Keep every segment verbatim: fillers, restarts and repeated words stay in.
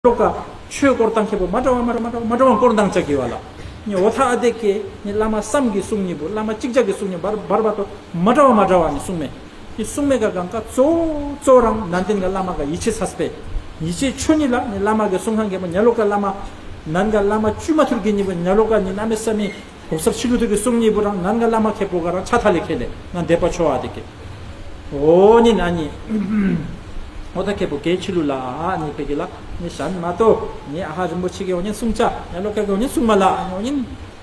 ལོ་ཀ་ཆོས་སྐོར་སྟངས་ཁེ་པོ་མ་འདྲ་བ་མ་འདྲ་བ་མ་འདྲ་བ་མ་འདྲ་བ་སྐོར་སྟངས་ཅག་གི་བ་ལ། ནི་འོ་ཐ་ཨ་དེ་ཀེ་ནི་བླ་མ་བསམ་གི་གསུང་ཉིད་པོ་བླ་མ་གཅིག་ཅག་གི་གསུང་ཉིད་བར་བར་བར་དོ་མ་འདྲ་བ་མ་འདྲ་བ་ནི་གསུང་མེད། ནི་གསུང་མེད་ག་གང་ཀ་གཙོ་གཙོ་རང་ནན་ཏན་ག་བླ་མ་ག་ཡིད་ཆེས་ཚ་སྤེ། ཡིད་ཆེས་ཆོ་ཉིད་ལ་ནི་བླ་མ་གི་གསུང་ཁང་ཁེ་པོ་ཉ་ལོ་ཀ་བླ་མ་ནན་ག་བླ་མ་བཅུ་མ་ཐུར་གི་ཉིད་པོ་ཉ་ལོ་ཀ་ནི་གནམ་མེད་ས་མེད། གོ་སར་ཕྱི་ལུ་ཐུག་གི་གསུང་ཉིད་པོ་རང་ནན་ག་བླ་མ་ཁེ་པོ་ག་རང་ཆ་ཐ་ལེ་ཁེ་ལེ་ང་འདས་པ་ཆོ་བ་དེ་ཀེ། འོ་ནི་ན་ནི། འོ་ཐ་ཁེ་པོ་གེ་ཕྱི་ལུ་ལ་ཨ་ནི་པེ་གི་ལ་ནི་ཞན་མ་ཏོ་ནི་ཨ་ཧ་རིན་པོ་ཆེ་གི་འོ་ནི་གསུང་ཅ་ཡ་ལོ་ཀ་གི་འོ་ནི་གསུང་མ་ལ་ཨ་ནི་འོ་ནི་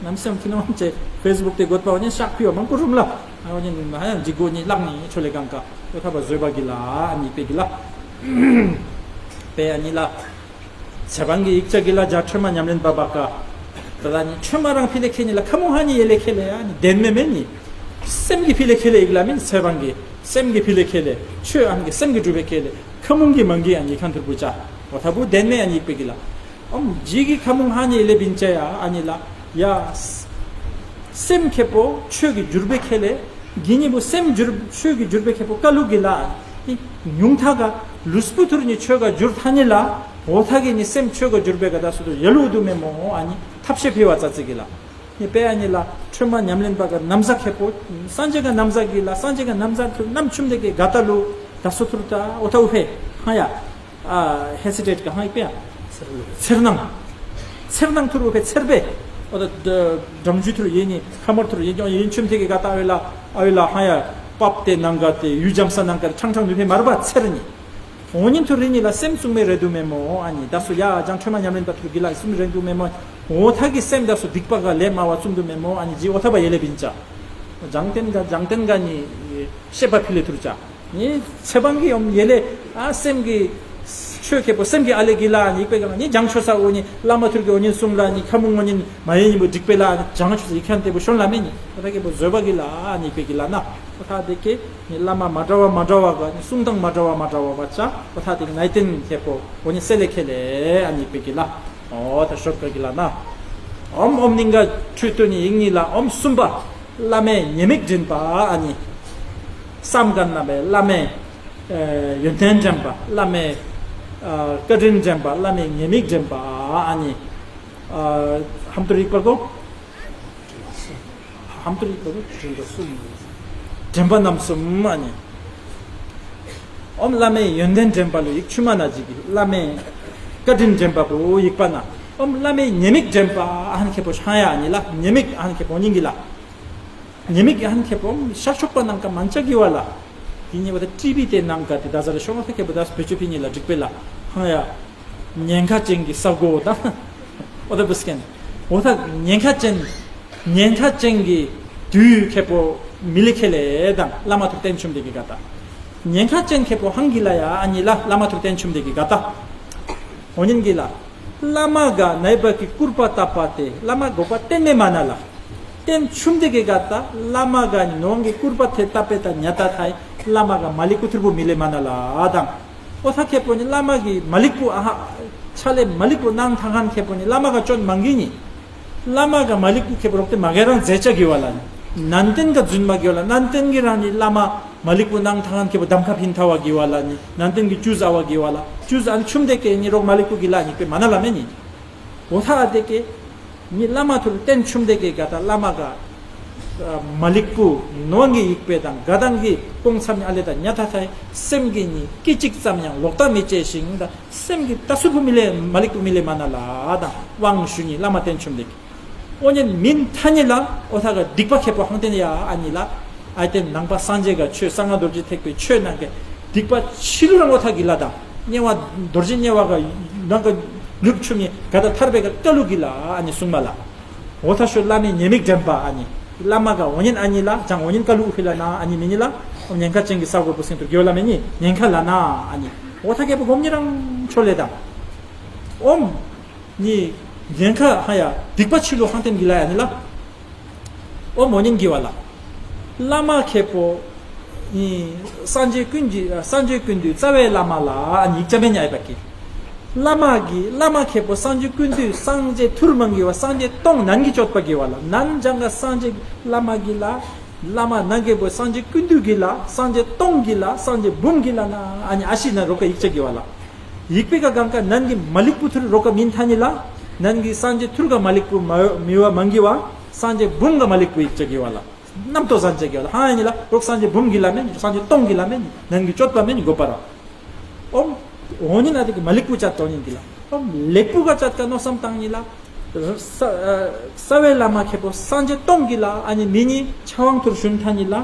ནམ་སེམས་ཐི་ནོ་ཅེ་ཕེ་སི་བུག་དེ་གོད་པ་འོ་ནི་ཤག་ཕི་ཡོ་མང་པོ་རུམ་ལ་ཨ་འོ་ནི་ཧ་ཡང་འཇིག་གོ་ནི་ལག་ནི་ཆོ་ལེ་གང་ཀ་འོ་ཐ་པ་བཟོས་པ་གི་ལ་ཨ་ནི་པེ་གི་ལ་པེ་ཨ་ནི་ལ། ཚེ་བང་གི་ཡིག་ཆ་གི་ལ་རྒྱ་ཁྲོས་མ་ཉམས་ལེན་པ་བ་ཀ། ད་ལ་ནི་ཁྲོས་མ་རང་ཕི་ལེ་ཁེ་ནི་ལ་ཁ་མོ་ཧ་ནི་ཡེ་ལེ་ཁེ་ལེ་ཨ་ནི་ལྡན་མེ་མེ་ནི། སེམས་ཀྱི་ཕི་ལེ་ཁེ་ལེ་ཡིག་ལ་མིན་ཚེ་བང་གི་སེམས་ཀྱི་ཕི་ལེ་ཁེ་ལེ་ཆོས་ཨ་ནི་གི་སེམས་ཀྱི་གྲུབ་པའི་ཁེ་ལེ་ཁ་མོང་གི་མང་གི་ཨ་ནི་ཁ་ཐུར་པུ་ཅ། འོ་ཐ་བུ་ལྡན་མེ་ཨ་ནི་ཡིག་པེ་གི་ལ། ཨོམ་ཇི་གི་ཁ་མོང་ཧ་ནི་ཡེ་ལེ་བིན་ཅ་ཡ་ཨ་ནི་ལ་ཡ། སེམས་ཁེ་པོ་ཆོས་ཀྱི་གྱུར་པའི་ཁེ་ལེ། གི་ཉིན་པོ་སེམས་འགྱུར་ཆོས་ཀྱི་འགྱུར་པའི་ཁེ་པོ་ཀ་ལུ་གི་ལ། ནི་ཉུང་མཐའ་ག་ལུས་པོ་ཐུར་ནི་ཆོས་ག་འགྱུར་ཐ་ནི་ལ། འོ་ཐ་གི་ནི་སེམས་ཆོས་ག་འགྱུར་པའི་ག་ད་སུ་དུ་ཡ་ལུ་དུ་མེ་མོ་ཨ་ནི་ཐབས་ཤེས་ཕི་བ་ཙ་ཙི་གི་ལ། ནི་པེ་ཨ་ནི་ལ་ཁྲོས་མ་ཉམས་ལེན་པ་ག་ནམ་ཟ་ཁེ་པོ་སངས་རྒྱས་ག་ནམ་ཟ་གི་ལ་སངས་རྒྱས་ག་ནམ་ཟ་ཐུར་ནམ་ཆུམ་དེ་གི་ག་ད་ལུ་ད་སུ་ཐུར་ད་འོ་ཐ་འུ་ཕེ་ཧ་ཡ། ཨ་ཧེ་སི་ཊེཊ་ག་ཧང་ཡིག་པེ་ཡ། འཚེར་སྣང་། འཚེར་སྣང་ཐུར་བོ་ཕེ་འཚེར་པེ། ཨོ་ད་འགྲམ་ཇུ་ཐུར་ཡེ་ནི་ཁ་མར་ཐུར་ཡེ་ཀྱང་ཡེ་ཆུམ་ཐེ་གི་ག་ཏ་ཨ་ཝེ་ལ་ཨ་ཝེ་ལ་ཧང་ཡ་པབ་ཏེ་ནང་ག་ཏེ་ཡུ་ཇམ་ས་ནང་ག་ཁྲང་ཁྲང་ནུ་ཕེ་མར་བ་འཚེར་ནི། འོ་ཉིན་ཐུར་རི་ནི་ལ་སེམས་བཙུགས་མེ་རེ་དུ་མེ་མོ་ཨ་ནི་ད་སུ་ཡ་ཨ་ཅང་ཁྲོས་མ་ཉམས་ལེན་པ་ཐུར་གི་ལ་སུམ་རེ་དུ་མེ་མོ། འོ་ཐ་གི་སེམས་ད་སུ་སྡིག་པ་ག་ལེ་མ་བ་བཙུགས་དུ་མེ་མོ་ཨ་ནི་ཇི་འོ་ཐ་བ་ཡེ་ལེ་བིན་ཅ། ལྗང་ཏན་ག་ལྗང་ཏན་ག་ནི་ཤེས་པ་ཕི་ལེ་ཐུར་ཅ། ནི་ཚེ་བང་གི་ཡོམ་ཡེ་ལེ་ཨ་སེམས་ཀྱི་ཆོས་ཁེ་པོ་སེམས་ཀྱི་ཨ་ལེ་གི་ལ་ནི་པེ་ག་ནི་ལྗང་ཆོས་ས་འོ་ནི་བླ་མ་ཐུར་གི་འོ་ནི་གསུང་ལ་ནི་ཁ་མོ་ངོ་ནི་མ་ཡེ་ཉིན་པོ་འགྲིག་པེ་ལ་ལྗང་ཆོས་ས་ཡི་ཁན་ཏེ་པོ་ཤོན་ལ་མེ་ནི་ཨ་ད་ཁེ་པོ་བཟོད་པ་གི་ལ་ནི་པེ་གི་ལ་ན་ཨ་ད་དེ་ཀེ་ནི་བླ་མ་མ་འདྲ་བ་མ་འདྲ་བ་ག་ནི་གསུང་སྟངས་མ་འདྲ་བ་མ་འདྲ་བ་བ་ཅ་ཨ་ད་དེ་ནི་ནའི་ཏེན་ཁེ་པོ་འོ་ནི་སེ་ལེ་ཁེ་ལེ་ཨ་ནི་པེ་གི་ལ་ཨོ་ད་ཤོབ་ཀ་གི་ལ་ན་ཨོམ་ཨོམ་ནིང་ག་ཁྲུ་ཏུ་ནི་ཡིག་ནི་ལ་ཨོམ་གསུམ་པ། བླ་མའི་ཉེས་དམིགས་འདྲེན་པ་ཨ་ནི། བསམ་ག་ན་བའི་བླ་མའི་ཡོན་ཏན་འདྲེན་པ་བླ་མའི་བཀའ་དྲིན་འདྲེན་པ་བླ་མའི་ཉེས་དམིགས་འདྲེན་པ་ཨ་ནི། ཧམ་ཏུ་རིག་པ་གོ། ཧམ་ཏུ་རིག་པ་གོ། འདྲེན་པ་གསུམ། འདྲེན་པ་རྣམ་གསུམ་ཨ་ནི། ཨོམ་བླ་མའི་ཡོན་ཏན་འདྲེན་པ་ལུ་ཡིག་ཆུ་མ་ན་ཅིག་གི་བླ་མའི་བཀའ་དྲིན་འདྲེན་པ་པོ་ཡིག་པ་ན། ཨོམ་བླ་མའི་ཉེས་དམིགས་འདྲེན་པ་ཨ་ནི་ཁེ་པོ་ཤང་ཡ་ཨ་ནི་ལ་ཉེས་དམིགས་ཨ་ནི་ཁེ་པོ་ཉིན་གི་ལ། ཉེས་དམིགས་ཨ་ནི་ཁེ་པོ་ཤར་ཕྱོགས་པ་ནང་ཀ་མན་ཆ་གི་བ་ལ། དེ་ཉེས་པ་ད་ཀྲི་བི་དེ་ནང་ཀ་དེ་ད་ཟ་རེ་ཤོག་ང་ཁེ་པོ་ད་བེ་ཅོ་ཕི་ཉི་ལ་འགྲིག་པེ་ལ་ཧང་ཡ། ཉེན་ཁ་ཅན་གྱི་ས་གོ་དང་། ཨོ་ད་བུ་སྐན། ཨོ་ད་ཉེན་ཁ་ཅན། ཉེན་ཁ་ཅན་གྱི་དུས་ཁེ་པོ་མི་ལི་ཁེ་ལེ་དང་བླ་མ་ཐུག་བརྟན་ཆུམ་དེ་གི་ག་ད། ཉེན་ཁ་ཅན་ཁེ་པོ་ཧང་གི་ལ་ཡ་ཨ་ནི་ལ་བླ་མ་ཐུག་བརྟན་ཆུམ་དེ་གི་ག་ད། འོ་ཉིན་གི་ལ། བླ་མ་ག་ནའི་བ་གི་སྐུར་པ་བཏབ་པ་དེ་བླ་མ་གོ་པ་བརྟན་མེ་མ་ན་ལ། བརྟན་ཆུམ་དེ་གི་ག་ད་བླ་མ་ག་ནི་ནོང་གི་སྐུར་པ་དེ་བཏབ་པེ་ད་ཉ་ད་ཐའི་བླ་མ་ག་མ་ལི་ཀུ་ཐུར་བུ་མི་ལེ་མ་ན་ལ་དང་། ཨོ་ཐ་ཁེ་པོ་ནི་བླ་མ་གི་མ་ལིག་པུ་ཨ་ཧ། ཆ་ལེ་མ་ལིག་པུ་གནང་ཐང་ཁན་ཁེ་པོ་ནི་བླ་མ་ག་ཅོན་མང་གི་ནི། བླ་མ་ག་མ་ལིག་པུ་ཁེ་པོ་རོག་ཏེ་མ་གེ་རང་མཛད་བྱ་གི་བ་ལ་ནི། ནན་ཏན་ག་རྫུན་མ་གི་བ་ལ་ནན་ཏན་གི་རང་ནི་བླ་མ་མ་ལིག་པུ་གནང་ཐང་ཁན་ཁེ་པོ་གདམ་ཁ་ཕིན་ཐ་བ་གི་བ་ལ་ནི་ནན་ཏན་གི་ཅུ་ཟ་བ་གི་བ་ལ་ཅུ་ཟ་ཨན་ཆུམ་དེ་ཀེ་ནི་རོག་མ་ལིག་པུ་གི་ལ་ནི་པེ་མ་ན་ལ་མེ་ནི། ཨོ་ཐ་ཨ་དེ་ཀེ། ནི་བླ་མ་ཐུར་བརྟན་ཆུམ་དེ་ཀེ་ག་ད་བླ་མ་ག་མ་ལིག་པུ་ནོ་ངེ་ཡིག་པེ་དང་ག་དང་གི་ཀོང་མཚམས་ནི་ཨ་ལེ་དང་ཉ་ཐ་ཐའི་སེམས་ཀྱི་ནི་སྐད་ཅིག་ཙམ་ཡང་ལོག་ལྟ་མི་བྱེད་ཞིང་ད་སེམས་ཀྱི་ད་སུ་བུ་མི་ལེ་མ་ལིག་པུ་མི་ལེ་མ་ན་ལ་དང་དབང་ཞུ་ནི་བླ་མ་བརྟན་ཆུམ་དེ་ཀེ། ཨོ་ཉན་མིན་ཐ་ནི་ལ་ཨོ་ཐ་ག་སྡིག་པ་ཁེ་པོ་ཧང་ཏེན་ཡ་ཨ་ནི་ལ། ཨའི་ཏེན་ནང་པ་སངས་རྒྱས་ག་ཆོས་གསང་སྔགས་རྡོ་རྗེ་ཐེག་པའི་ཆོས་ནང་གི་སྡིག་པ་ཕྱི་ལུ་རང་ཨོ་ཐ་གི་ལ་དང་དམྱལ་བ་རྡོ་རྗེ་དམྱལ་བ་ག་ནང་ག་ནུབ་ཆུ་མི་ག་ད་ཐར་པའི་ག་ཀ་ལུ་གི་ལ་ཨ་ནི་གསུང་མ་ལ། ཨོ་ཐ་ཤོ་བླ་མའི་ཉེས་དམིགས་འདྲེན་པ་ཨ་ནི། བླ་མ་ག་འོ་ཉན་ཨ་ནི་ལ་ཅང་འོ་ཉན་ཀ་ལུ་ཨུ་ཧི་ལ་ན་ཨ་ནི་མི་ནི་ལ། ཉེན་ཁ་ཅན་གི་ས་གོ་པུ་སིང་དུ་གེ་བ་ལ་མེ་ནི་ཉེན་ཁ་ལ་ན་ཨ་ནི། ཨོ་ཐ་གེ་པུ་གོམ་ཉི་རང་ཆོ་ལེ་དང་། ཨོམ། ནི། ཉེན་ཁ་ཧ་ཡ་སྡིག་པ་ཕྱི་ལུ་ཧང་ཏེན་གི་ལ་ཡ་ནི་ལ། ཨོ་མོ་ཉིན་གི་བ་ལ། བླ་མ་ཁེ་པོ། ནི། སངས་རྒྱས་ཀུན་གྱི་སངས་རྒྱས་ཀུན་འདུས་རྩ་བའི་བླ་མ་ལ་ཨ་ནི་ཡིག་ཅ་མེ་ཉ་ཨི་པ་ཀི། བླ་མ་གི་བླ་མ་ཁེ་པོ་སངས་རྒྱས་ཀུན་འདུས་སངས་རྒྱས་ཐུར་མང་གི་བ་སངས་རྒྱས་སྟོང་ནན་གི་བཅོ་ལྔ་པ་གི་བ་ལ་ནན་ཅང་ག་སངས་རྒྱས་བླ་མ་གི་ལ། བླ་མ་ནན་ཁེ་པོ་སངས་རྒྱས་ཀུན་འདུས་གི་ལ་སངས་རྒྱས་སྟོང་གི་ལ་སངས་རྒྱས་འབུམ་གི་ལ་ན་ཨ་ནི་ཨ་ཤི་ན་རོ་ཀ་ཡིག་ཅ་གི་བ་ལ། ཡིག་པེ་ག་གང་ག་ནན་གི་མ་ལིག་པུ་ཐུར་རོ་ཀ་མིན་ཐ་ནི་ལ། ནན་གི་སངས་རྒྱས་ཐུར་ག་མ་ལིག་པུ་མ་མི་བ་མང་གི་བ། སངས་རྒྱས་བུམ་ག་མ་ལིག་པུ་ཡིག་ཅག་གི་བ་ལ། རྣམ་རྟོག་སངས་རྒྱས་གི་བ་ལ་ཧ་ཡ་ནི་ལ་རོག་སངས་རྒྱས་བུམ་གི་ལ་མེ་ནི་སངས་རྒྱས་སྟོང་གི་ལ་མེ་ནི་ནན་གི་སྤྱོད་པ་མེ་ནི་དགོས་པ་ར། ཨོམ། འོ་ཉིན་ཨ་དེ་གི་མ་ལིག་པུ་ཅད་དོ་ཉིན་གི་ལ། ཨོམ་ལེགས་པུ་ག་ཅད་ཀ་ནོ་བསམ་བཏང་ཉི་ལ། ས་ས་བའི་བླ་མ་ཁེ་པོ་སངས་རྒྱས་སྟོང་གི་ལ་ཨ་ནི་མི་ཉི་ཕྱག་དབང་ཐུར་ཞུན་ཐ་ཉི་ལ།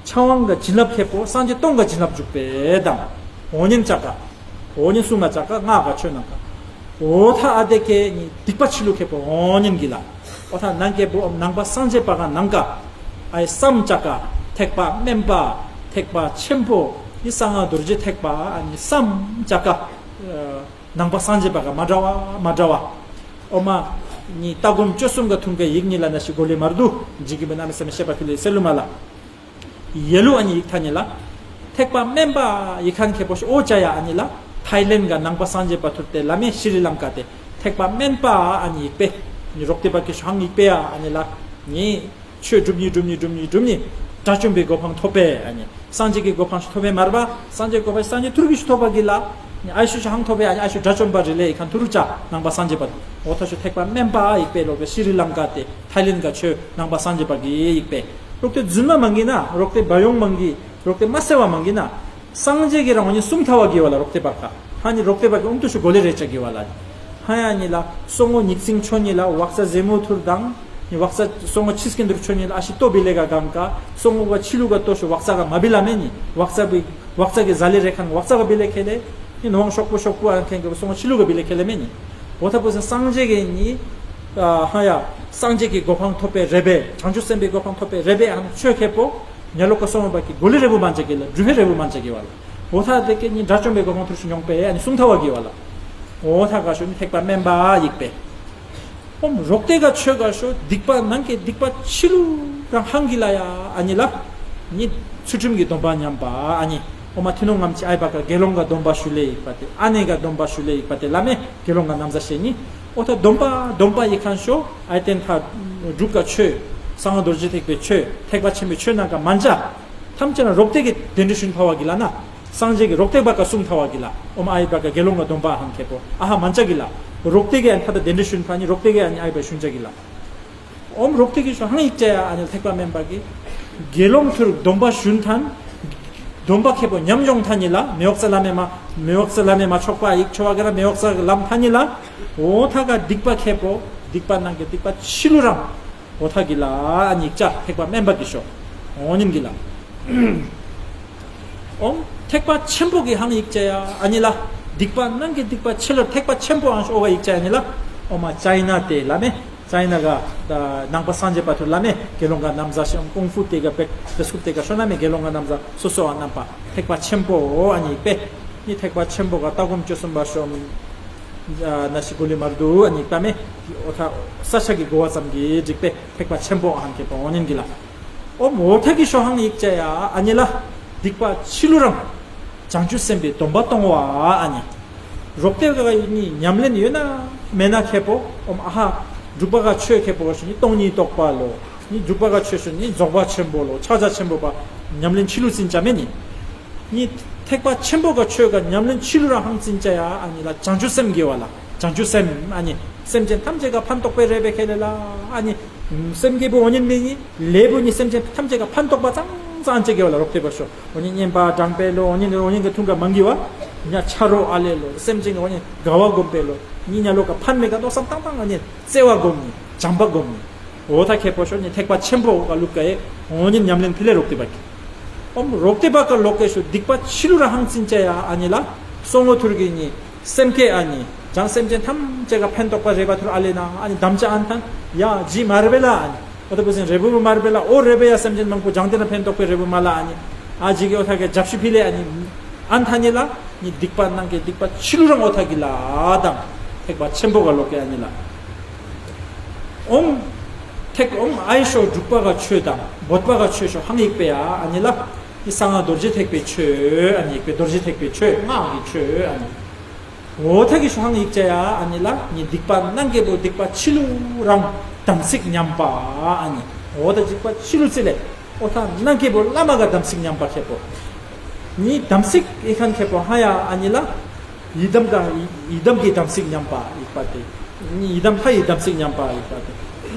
ཕྱག་དབང་ག་བྱིན་རླབས་ཁེ་པོ་སངས་རྒྱས་སྟོང་ག་བྱིན་རླབས་འཇུག་པའི་དང་། འོ་ཉིན་ཅག་ག་འོ་ཉིན་གསུང་ང་ཅག་ག་ང་ག་ཆོས་ནང་ག་འོ་ཐ་ཨ་དེ་ཀེ་ཉི་སྡིག་པ་ཆི་ལུ་ཁེ་པོ་འོ་ཉིན་གི་ལ། འོ་ཐ་ནང་ཀེ་བུ་ནང་པ་སངས་རྒྱས་པ་ག་ནང་ག་ཨའི་བསམ་ཅག་ག་ཐེག་པ་དམན་པ། ཐེག་པ་ཆེན་པོ། ཡི་གསང་སྔགས་རྡོ་རྗེ་ཐེག་པ་ཨ་ནི་བསམ་ཅག་ག་ནང་པ་སངས་རྒྱས་པ་ག་མ་འདྲ་བ་མ་འདྲ་བ། ཨོ་མ། ཉི་ལྟ་སྒོམ་སྤྱོད་གསུམ་ག་ཐུང་ག་ཡིག་ཉི་ལ་ན་ཞི་གོ་ལེ་མར་དུ་འཇིག་གི་མི་ན་མི་སེ་མི་ཤེས་པ་ཐུ་ལེ་སེ་ལུ་མ་ལ། ཡེ་ལུ་ཨ་ནི་ཡིག་ཐ་ཉི་ལ། ཐེག་པ་དམན་པ་ཡིག་ཁན་ཁེ་པོ་ཤི་ཨོ་ཅ་ཡ་ཨ་ཉི་ལ། ཐའི་ལེན་ག་ནང་པ་སངས་རྒྱས་པ་ཐུར་ཏེ་ལ་མེ་ཤི་རི་ལང་ཀ་ཏེ་ཐེག་པ་དམན་པ་ཨ་ཉི་ཡིག་པེ། ཉི་རོག་ཏེ་པ་ཀི་ཤང་ཡིག་པེ་ཡ་ཨ་ཉི་ལ། ཉི་ཆོས་སྒྲུབ་ཉི་སྒྲུབ་ཉི་སྒྲུབ་ཉི་སྒྲུབ་ཉི་དགྲ་བཅོམ་པའི་གོ་འཕང་ཐོབ་པེ་ཨ་ཉི། སངས་རྒྱས་ཀྱི་གོ་འཕང་ཞིག་ཐོབ་པའི་མར་པ། སངས་རྒྱས་གོ་འཕང་སངས་རྒྱས་ཐུར་གྱི་ཞིག་ཐོབ་པ་གི་ལ། ཨ་ཤུ་ཞིག་ཧང་ཐོབ་པའི་ཨ་ཤུ་དགྲ་བཅོམ་པ་རི་ལེ་ཡིག་ཁན་ཐུར་ཅ་ནང་པ་སངས་རྒྱས་པ། འོ་ཐ་ཤུ་ཐེག་པ་དམན་པ་ཡིག་པེ་ལོ་པེ་ཤི་རི་ལང་ཀ་ཏེ་ཐའི་ལེན་ག་ཆོས་ནང་པ་སངས་རྒྱས་པ་གི་ཡིག་པེ། རོག་ཏེ་རྫུན་མ་མང་གི་ན་རོག་ཏེ་བ་ཡོང་མང་གི་རོག་ཏེ་མ་སེ་བ་མང་གི་ན། སངས་རྒྱས་ཀྱི་རང་ཉིད་གསུང་ཐ་བ་གི་བ་ལ་རོག་ཏེ་པར་ཁ། ཧ་ནི་རོག་ཏེ་པ་གི་ཨུམ་ཏུ་ཤུ་གོ་ལེ་རེ་ཅ་གི་བ་ལ། ཧ་ཡ་ཉི་ལ་སོ་ངོ་ཉིག་ཚིང་ཆོ་ཉི་ལ་ཝག་ས་ཟེ་མོ་ཐུར་དང་། ཉི་ཝག་ས་སོ་ངོ་ཆིས་ཀིན་དུར་ཆོ་ཉི་ལ་ཨ་ཤི་ཏོ་བི་ལེ་ག་གང་ག་སོ་ངོ་ག་ཆི་ལུ་ག་ཏོ་ཤུ་ཝག་ས་ག་མ་བི་ལ་མེ་ཉི་ཝག་ས་བི་ཝག་ས་གི་ཟ་ལེ་རེ་ཁན་ཝག་ས་ག་བི་ལེ་ཁེ་ལེ། ཉི་ནོ་ཝང་ཤོག་པུ་ཤོག་པུ་ཨན་ཁན་གི་སོ་ངོ་ཆི་ལུ་ག་བི་ལེ་ཁེ་ལེ་མེ་ཉི། འོ་ཐ་པོ་སེ་སངས་རྒྱས་གི་ཉི། ཧ་ཡ། སངས་རྒྱས་ཀྱི་གོ་འཕང་ཐོབ་པའི་རེ་བེ་བྱང་ཆུབ་སེམས་དཔའི་གོ་འཕང་ཐོབ་པའི་རེ་བེ་ཨ་ནི་ཆོས་ཁེ་པོ། ཉ་ལོ་ཀ་སོང་བ་གི་གོ་ལེ་རེ་བུ་མ་འཇག་གི་ལ་སྒྲུབ་ཧེ་རེ་བུ་མ་འཇག་གི་བ་ལ། འོ་ཐ་དེ་ཀེ་ཉི་དགྲ་བཅོམ་པའི་གོ་འཕང་ཐུར་ཤུ་མྱོང་པེ་ཨ་ནི་གསུང་ཐ་བ་གི་བ་ལ། འོ་ཐ་ག་ཤོ་ནི་ཐེག་པ་དམན་པ་ཡིག་པེ། ཨོམ་རོག་ཏེ་ག་ཆོས་ག་ཤོ་སྡིག་པ་ནང་གི་སྡིག་པ་ཆི་ལུ་རང་ཧང་གི་ལ་ཡ་ཨ་ནི་ལ། ཉི་ཚུལ་ཁྲིམས་ཀྱི་སྡོམ་པ་ཉམས་པ་ཨ་ནི། ཨོ་མ་ཐི་ནོ་ངམ་ཆི་ཨའི་བ་ག་དགེ་སློང་ག་སྡོམ་པ་ཞུ་ལེ་ཡིག་པ་ཏེ་ཨ་ནེ་ག་སྡོམ་པ་ཞུ་ལེ་ཡིག་པ་ཏེ་ལ་མེ་དགེ་སློང་ག་ནམ་ཟ་ཤེ་ཉི། ཨོ་ཐ་སྡོམ་པ་སྡོམ་པ་ཡིག་ཁན་ཤོ་ཨའི་ཏེན་ཐ་འབྲུག་ག་ཆོས། གསང་སྔགས་རྡོ་རྗེ་ཐེག་པའི་ཆོས་ཐེག་པ་ཆེན་པོའི་ཆོས་ནང་ག་མན་ཇ། ཐམས་ཅད་ན་རོག་ཏེ་གི་གདན་འདྲེན་ཞུན་ཐ་བ་གི་ལ་ན། སངས་རྒྱས་ཀྱི་རོག་ཏེ་བ་ག་གསུང་ཐ་བ་གི་ལ། ཨོ་མ་ཨའི་བ་ག་དགེ་སློང་ག་སྡོམ་པ་ཧང་ཁེ་པོ་ཨ་ཧ་མན་ཇ་གི་ལ། རོག་ཏེ་གི་ཨན་ཐ་ད་གདན་འདྲེན་ཞུན་ཐ་ཉི་རོག་ཏེ་གི་ཨ་ནི་ཨའི་བ་ཞུན་ཇ་གི་ལ། ཨོམ་རོག་ཏེ་གི་ཤོ་ཧང་ཡིག་ཅ་ཡ་ཨ་ནི་ཐེག་པ་དམན་པ་གི། དགེ་སློང་ཐུར་སྡོམ་པ་ཞུན་ཐན། སྡོམ་པ་ཁེ་པོ་ཉམས་ཡོང་ཐ་ཉི་ལ་མེ་ཝག་ས་ལ་མེ་མ། མེ་ཝག་ས་ལ་མེ་མ་ཆོག་པ་ཡིག་ཆོ་བ་ག་ན་མེ་ཝག་ས་ལམ་ཐ་ཉི་ལ། འོ་ཐ་ག་སྡིག་པ་ཁེ་པོ་སྡིག་པ་ནང་གི་སྡིག་པ་ཆི་ལུ་རང་། འོ་ཐ་གི་ལ་ཨ་ནི་ཡིག་ཅ་ཐེག་པ་དམན་པ་གི་ཤོ། འོ་ཉིན་གི་ལ། ཨོམ་ཐེག་པ་ཆེན་པོ་གི་ཧང་ཡིག་ཅ་ཡ་ཨ་ནི་ལ། སྡིག་པ་ནང་གི་སྡིག་པ་ཆེ་ལོ་ཐེག་པ་ཆེན་པོ་ཨང་ཤོ་ཨོ་བ་ཡིག་ཅ་ཡ་ཨ་ནི་ལ། ཨོ་མ་ཅའི་ན་ཏེ་ལ་མེ། ཅའི་ན་ག་ད་ནང་པ་སངས་རྒྱས་པ་ཐུར་ལ་མེ་དགེ་སློང་ག་ནམ་ཟ་ཤེ་ཨོམ་ཀོང་ཧྥུ་ཏེ་ག་བེག་ཏེ་སྐུབ་ཏེ་ག་ཤོ་ན་མེ་དགེ་སློང་ག་ནམ་ཟ་སོ་སོ་ཨ་ནམ་པ་ཐེག་པ་ཆེན་པོ་ཨ་ནི་ཡིག་པེ། ནི་ཐེག་པ་ཆེན་པོ་ག་ལྟ་སྒོམ་སྤྱོད་གསུམ་པ་ཤོ་ཨོམ། ན་ཤི་གུ་ལི་མར་དུ་ཨ་ནི་ཡིག་པ་མེ། ཨོ་ཐ་ས་ཆ་གི་གོ་བ་ཙམ་གི་འགྲིག་པེ་ཐེག་པ་ཆེན་པོ་ཨ་ཧང་ཁེ་པོ་ཨོ་ཉིན་གི་ལ། ཨོ་མོ་ཐ་གི་ཤོ་ཧང་ཡིག་ཅ་ཡ་ཨ་ནི་ལ། སྡིག་པ་ཆི་ལུ་རང་། བྱང་ཆུབ་སེམས་དཔའི་སྡོམ་པ་གཏོང་བ་ཨ་ནི། རོག་ཏེ་ག་ཡིན་ཉམས་ལེན་ཡོད་ན་མེད་ན་ཁེ་པོ་ཨོམ་ཨ་ཧ། འབྲུག་པ་ག་ཆོས་ཁེ་པོ་ཤོ་ནི་སྟོང་ཉིད་རྟོགས་པ་ལོ། ནི་འབྲུག་པ་ག་ཆོས་ཤོ་ནི་རྫོགས་པ་ཆེན་པོ་ལོ་ཕྱག་རྒྱ་ཆེན་པོ་པ། ཉམས་ལེན་ཆི་ལུ་ཟིན་ཅ་མེ་ནི། ནི་ཐེག་པ་ཆེན་པོ་ག་ཆོས་ག་ཉམས་ལེན་ཆི་ལུ་ར་ཧང་ཙིན་ཅ་ཡ་ཨ་ནི་ལ་བྱང་ཆུབ་སེམས་དགེ་བ་ལ་བྱང་ཆུབ་སེམས་ཨ་ནི་སེམས་ཅན་ཐམས་ཅད་ག་ཕན་ཐོགས་པའི་རེ་བའི་ཁེ་ལེ་ལ་ཨ་ནི་སེམས་དགེ་བོ་འོ་ཉིན་མི་ནི་ལེ་བུ་ནི་སེམས་ཅན་ཐམས་ཅད་ག་ཕན་ཐོགས་པ་ཙང་ཙང་ཅེ་དགེ་བ་ལ་རོག་ཏེ་བ་ཤོ་འོ་ཉིན་གཉེན་པ་དྲང་པའི་ལོ་འོ་ཉིན་འོ་ཉིན་ག་ཐུང་ག་མང་གི་བ་ཉ་ཆ་རོ་ཨ་ལེ་ལོ་སེམས་ཅན་ག་འོ་ཉིན་དགའ་བ་སྒོམ་པའི་ལོ་ཉི་ཉ་ལོ་ག་ཕན་མེ་ག་ཏོ་བསམ་ཏང་ཏང་ཨ་ནི་བརྩེ་བ་སྒོམ་ནི་བྱམས་པ་སྒོམ་ནི། འོ་ཐ་ཁེ་པོ་ཤོ་ནི་ཐེག་པ་ཆེན་པོ་ག་ལུག་ག་ཡེ་འོ་ཉིན་ཉམས་ལེན་ཕི་ལེ་རོག་ཏེ་བ་གི། ཨོམ་རོག་ཏེ་བ་ག་ལོག་གེ་ཤོ་སྡིག་པ་ཆི་ལུ་ར་ཧང་ཙིན་ཅ་ཡ་ཨ་ནི་ལ། སོ་ངོ་ཐུར་གི་ནི་སེམས་ཁེ་ཨ་ནི་བྱང་སེམས་ཅན་ཐམས་ཅད་ག་ཕན་ཐོགས་པ་རེ་བ་ཐུར་ཨ་ལེ་ན་ཨ་ནི་དམ་བཅའ་ཨན་ཐན་ཡ་ཇི་མར་བེ་ལ་ཨ་ནི་འོ་ཐ་པོ་སིན་རེ་བུ་མར་བེ་ལ་འོ་རེ་བེ་ཡ་སེམས་ཅན་མང་པོ་བྱང་ཏེ་ན་ཕན་ཐོགས་པའི་རེ་བུ་མ་ལ་ཨ་ནི་ཨ་ཇི་གི་འོ་ཐ་ག་རྒྱབ་ཤི་ཕི་ལེ་ཨ་ནི་ཨན་ཐ་ནི་ལ། ནི་སྡིག་པ་ནང་གི་སྡིག་པ་ཆི་ལུ་རང་འོ་ཐ་གི་ལ་དང་ཐེག་པ་ཆེན་པོ་ག་ལོ་ཀེ་ཨ་ནི་ལ། ཨོམ། ཐེག་ཨོམ་ཨའི་ཤོ་འབྲུག་པ་ག་ཆོས་དང་བོད་པ་ག་ཆོས་ཤོ་ཧང་ཡིག་པེ་ཡ་ཨ་ནི་ལ། ནི་གསང་སྔགས་རྡོ་རྗེ་ཐེག་པའི་ཆོས་ཨ་ནི་ཡིག་པེ་རྡོ་རྗེ་ཐེག་པའི་ཆོས་སྔགས་ཀྱི་ཆོས་ཨ་ནི། འོ་ཐ་གི་ཤོ་ཧང་ཡིག་ཅ་ཡ་ཨ་ནི་ལ་ནི་སྡིག་པ་ནང་གི་བོ་སྡིག་པ་ཆི་ལུ་རང་དམ་ཚིག་ཉམས་པ་ཨ་ནི། འོ་ཐ་སྡིག་པ་ཆི་ལུ་ཙི་ལེ། ཨོ་ཐ་ནང་གི་བོ་བླ་མ་ག་དམ་ཚིག་ཉམས་པ་ཁེ་པོ། ནི་དམ་ཚིག་ཨི་ཁན་ཁེ་པོ་ཧ་ཡ་ཨ་ནི་ལ། ཡི་དམ་དང་ཡི་དམ་གྱི་དམ་ཚིག་ཉམས་པ་ཡིག་པ་དེ། ཡི་དམ་ལྷ་ཡི་དམ་ཚིག་ཉམས་པ་ཡིག་པ་དེ།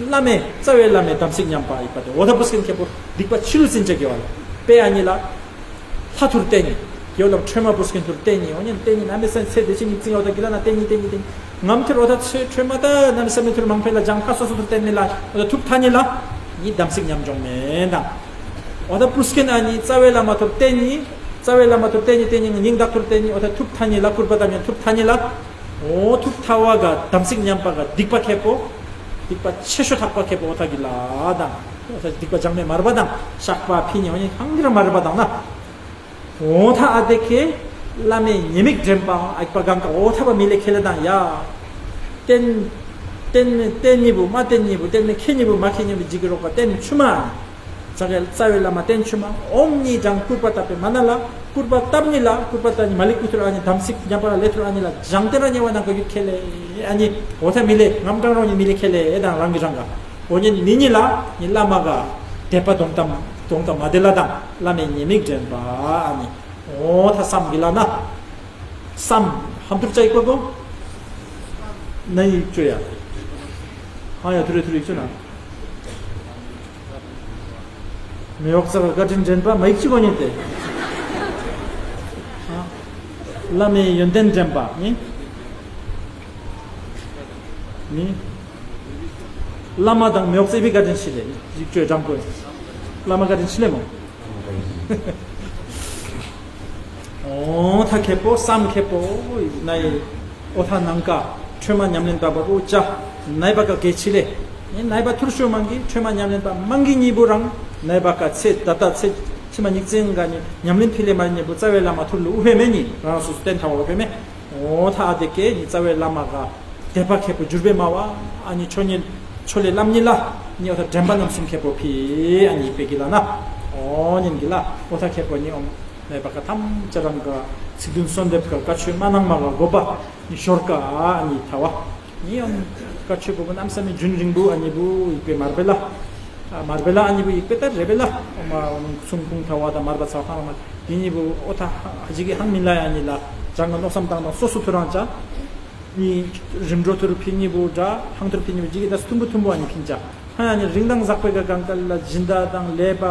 བླ་མའི་རྩ་བའི་བླ་མའི་དམ་ཚིག་ཉམས་པ་ཡིག་པ་དེ། འོ་ད་པུ་སྐན་ཁེ་པོ་སྡིག་པ་ཆི་ལུ་ཟིན་ཅེ་གེ་བ་ལ་པེ་ཨ་ནི་ལ། ལྷ་ཐུར་བསྟེན་ནི། ཡོ་ལ་ཁྲོས་མ་པུ་སྐན་ཐུར་བསྟེན་ནི། འོ་ཉན་བསྟེན་ནི་ན་མེ་སན་ཚེ་དེ་ཅི་ཉིག་ཙིང་འོ་ད་གི་ལ་ན་བསྟེན་ནི་བསྟེན་ནི་བསྟེན་ནི། ངམ་ཐུར་འོ་ད་ཚེ་ཁྲོས་མ་ད་ན་མེ་སན་མེ་ཐུར་མང་ཕེ་ལ་ཇང་ཁ་སོ་སོ་ཐུར་བསྟེན་ནི་ལ་འོ་ད་ཐུབ་ཐ་ནི་ལ། ཉི་དམ་ཚིག་ཉམས་འཇོང་མེ་དང་། འོ་ད་པུ་སྐན་ཨ་ནི་རྩ་བའི་བླ་མ་ཐུར་བསྟེན་ནི། རྩ་བའི་བླ་མ་ཐུར་བསྟེན་ནི་བསྟེན་ནི་ཉིང་བདག་ཐུར་བསྟེན་ནི་འོ་ད་ཐུབ་ཐ་ནི་ལ་སྐུར་པ་བཏབ་ཉན་ཐུབ་ཐ་ནི་ལ། འོ་ཐུབ་ཐ་བ་ག་དམ་ཚིག་ཉམས་པ་ག་སྡིག་པ་ཁེ་པོ། སྡིག་པ་ཆེ་ཤོས་ཐག་པ་ཁེ་པོ་འོ་ཐ་གི་ལ་དང་། འོ་ཐ་སྡིག་པ་སྦྱང་མེ་མར་པ་དང་བཤགས་པ་ཕི་ཉི་འོ་ཉི་གང་གི་ར་མར་པ་དང་ན། འོ་ཐ་ཨ་དེ་ཁེ། བླ་མའི་ཉེས་དམིགས་འདྲེན་པ་ཨ་ཀི་པ་གང་ག་འོ་ཐ་པ་མི་ལེ་ཁེ་ལེ་དང་ཡ། བསྟེན། བསྟེན་བསྟེན་ཉི་བུ་མ་བསྟེན་ཉི་བུ་བསྟེན་མེ་ཁེ་ཉི་བུ་མ་ཁེ་ཉི་བུ་འཇིག་གི་རོགས་པ་བསྟེན་ཆུ་མ། ཙ་གེ་རྩ་བའི་བླ་མ་བསྟེན་ཆུ་མ་ཨོམ་ཉི་དང་སྐུར་པ་བཏབ་པའི་མ་ན་ལ་སྐུར་པ་བཏབ་ཉི་ལ་སྐུར་པ་བཏབ་ཉི་མ་ལི་སྐུ་ཐུར་ཨ་ཉི་དམ་ཚིག་ཉམས་པ་ལ་ལས་ཐུར་ཨ་ཉི་ལ་སྦྱང་སྟེ་ར་ཉེ་བ་ནང་གི་ཡུད་ཁེ་ལེ་ཨ་ཉི་འོ་ཐ་མི་ལེ་ངམ་གྲང་རོང་ཉི་མི་ལེ་ཁེ་ལེ་ཨེ་དང་རང་གི་རང་ག་འོ་ཉི་མི་ཉི་ལ་ཉི་བླ་མ་ག་དད་པ་གདོང་གཏམ་གདོང་གཏམ་མ་དེ་ལ་དང་བླ་མའི་ཉེས་དམིགས་འདྲེན་པ་ཨ་ཉི་འོ་ཐ་བསམ་གི་ལ་ན་བསམ་ཧམ་ཐུར་ཅ་ཡིག་པ་གོ་ན་ཡིག་ཅོ་ཡ་ཧ་ཡ་ཐུར་རེ་ཐུར་ཡིག་ཅོ་ན། མེ་འོག་ཙག་བཀའ་དྲིན་དྲན་པ་མ་ཡིག་ཅི་གོ་ཉན་ཏེ། བླ་མའི་ཡོན་ཏན་དྲན་པ་ནི། ནི། བླ་མ་དང་མེ་འོག་ཙེ་བི་བཀའ་དྲིན་ཆི་ལེ། ཡིག་ཅོས་དྲང་པོ། བླ་མ་བཀའ་དྲིན་ཆི་ལེ་མོ། འོ་ཐ་ཁེ་པོ་བསམ་ཁེ་པོ་ན་ཡི། ཨོ་ཐ་ནང་ཀ་ཁྲོས་མ་ཉམས་ལེན་པ་པ་པོ་ཅ་ནའི་པ་ཀ་གེ་ཆི་ལེ། ནའི་པ་ཐུར་ཤོ་མང་གི་ཁྲོས་མ་ཉམས་ལེན་པ་མང་གི་ཉི་བུ་རང་ནའི་པ་ཀ་ཚེ་ད་ལྟ་ཚེ་ཕྱི་མ་ཉིག་ཙེང་ག་ནི་ཉམས་ལེན་ཕི་ལེ་མ་ཉི་བུ་རྩ་བའི་བླ་མ་ཐུར་ལུ་ཨུ་ཧེ་མེ་ནི་རང་སུ་སྟན་ཐ་བ་ཨུ་ཧེ་མེ། ཨོ་ཐ་ཨ་དེ་ཀེ་ནི་རྩ་བའི་བླ་མ་ག་དད་པ་ཁེ་པོ་འཇུར་པེ་མ་བ་ཨ་ནི་ཆོ་ཉིན་ཆོ་ལེ་ལམ་ཉི་ལ་ནི་ཨོ་ཐ་དྲན་པ་རྣམ་གསུམ་ཁེ་པོ་ཕི་ཨ་ནི་པེ་གི་ལ་ན་ཨོ་ཉིན་གི་ལ་ཨོ་ཐ་ཁེ་པོ་ནི་ཨོམ། ནའི་པ་ཀ་ཐམས་ཅད་རང་ག་ཚིག་བདུན་གསོལ་འདེབས་ཀ་བཀའ་ཆོས་མ་གནང་མ་ག་དགོས་པ་ནི་ཞོར་ཀ་ཨ་ནི་ཐ་བ། ནི་ཡང་བཀའ་ཆོས་པོ་པོ་གནམ་ས་མི་རྒྱུན་རིང་པོ་ཨ་ནི་བུ་ཡིག་པེ་མར་པེ་ལ། མར་པེ་ལ་ཨ་ནི་བུ་ཡིག་པེ་ཏ་རེ་པེ་ལ། ཨོ་མ་ཚུང་ཁུང་ཐ་བ་དང་མར་པ་ཚ་ཁང་མ་དེ་ནི་བུ་ཨོ་ཐ་ཧ་ཇི་གི་ཧང་མི་ལ་ཡ་ནི་ལ་རང་ག་མནོ་བསམ་བཏང་དང་སོ་སོ་ཐུ་རང་ཅ། ནི་རིམ་གྲོ་ཐུར་ཕི་ཉི་བུ་འདྲ་ཧང་ཐུར་ཕི་ཉི་བུ་ཇི་གི་ད་སུ་ཐུམ་བུ་ཐུམ་བུ་ཨ་ནི་ཕིན་ཅ། ཧ་ཡ་ནི་རིང་དང་ཟག་པའི་ག་གང་ག་ལ་སྦྱིན་བདག་དང་ལས་པ་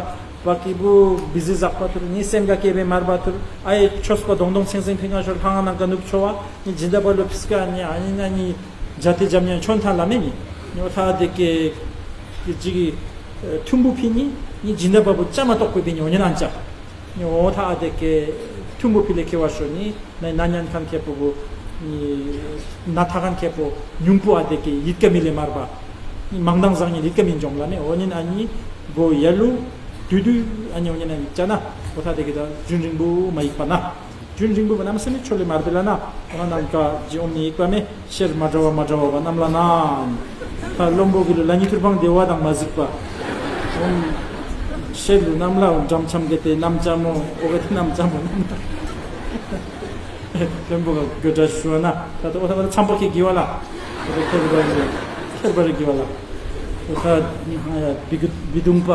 བ་ཀི་བུ་བི་ཟི་ཟག་པ་ཐུར་ནི་སེམས་ག་སྐྱེ་བའི་མར་པ་ཐུར་ཨ་ཡེ་ཆོས་པ་གདོང་གདོང་སེང་སེང་ཕི་ང་ཤོར་ལྷང་ང་ནང་ག་ནུབ་ཆོ་བ་ནི་སྦྱིན་བདག་པ་ལོ་ཕིས་ཀ་ནི་ཨ་ནི་ན་ནི་ཇ་ཏི་ཇམ་ཉན་ཆོན་ཐ་ལ་མེ་ནི་ནི་འོ་ཐ་དེ་ཀེ་ཀེ་ཇི་གི་ཐུམ་བུ་ཕི་ནི་ནི་སྦྱིན་བདག་པ་བུ་ཅ་མ་གཏོགས་པའི་ཕི་ནི་འོ་ཉན་ཨན་ཅ། ནི་འོ་ཐ་ཨ་དེ་ཀེ་ཐུམ་བུ་ཕི་ལེ་ཁེ་བ་ཤོ་ནི་ནི་ན་ཉན་ཁན་ཁེ་པོ་བུ་ནི་ན་ཐ་ཁན་ཁེ་པོ་ཉུང་པོ་ཨ་དེ་ཀེ་ཡིད་ཀ་མི་ལེ་མར་པ། ནི་མང་དང་ཟང་ནི་ཡིད་ཀ་མི་འཇོང་ལ་ནི་འོ་ཉན་ཨ་ནི་གོ་ཡ་ལུ་དུ་དུ་ཨ་ནི་འོ་ཉན་ཨ་ནི་ཅ་ན་འོ་ཐ་དེ་ཀེ་ད་རྒྱུན་རིང་པོ་མ་ཡིག་པ་ན། རྒྱུན་རིང་པོ་བ་རྣམ་སེམས་ཆོ་ལེ་མར་པེ་ལ་ན། འོ་ན་ནམ་ཀ་ཇི་ཨོམ་ནི་ཡིག་པ་མེ་ཤེར་མ་འདྲ་བ་མ་འདྲ་བ་བ་རྣམ་ལ་ན། ད་བློན་པོ་གི་ལུ་ལ་ཉི་ཐུར་ཕང་བདེ་བ་དང་མ་གཟིགས་པ། ཨོམ་ཤེར་ལུ་རྣམ་ལ་འགྲམ་འཆམ་གེ་ཏེ་རྣམ་ཅ་མོ་ཨོ་གེ་ཏེ་རྣམ་ཅ་མོ་རྣམ་ལ། བློན་པོ་ག་དགོད་བྲ་ཞུ་བ་ན་ད་ད་འོ་ད་བ་ད་འཆམ་པོ་ཁེ་གི་བ་ལ། འོ་ད་ཁེར་བ་རེ་ཁེར་བ་རེ་གི་བ་ལ། འོ་ད་ཡ་བི་གུ་བི་དུང་པ་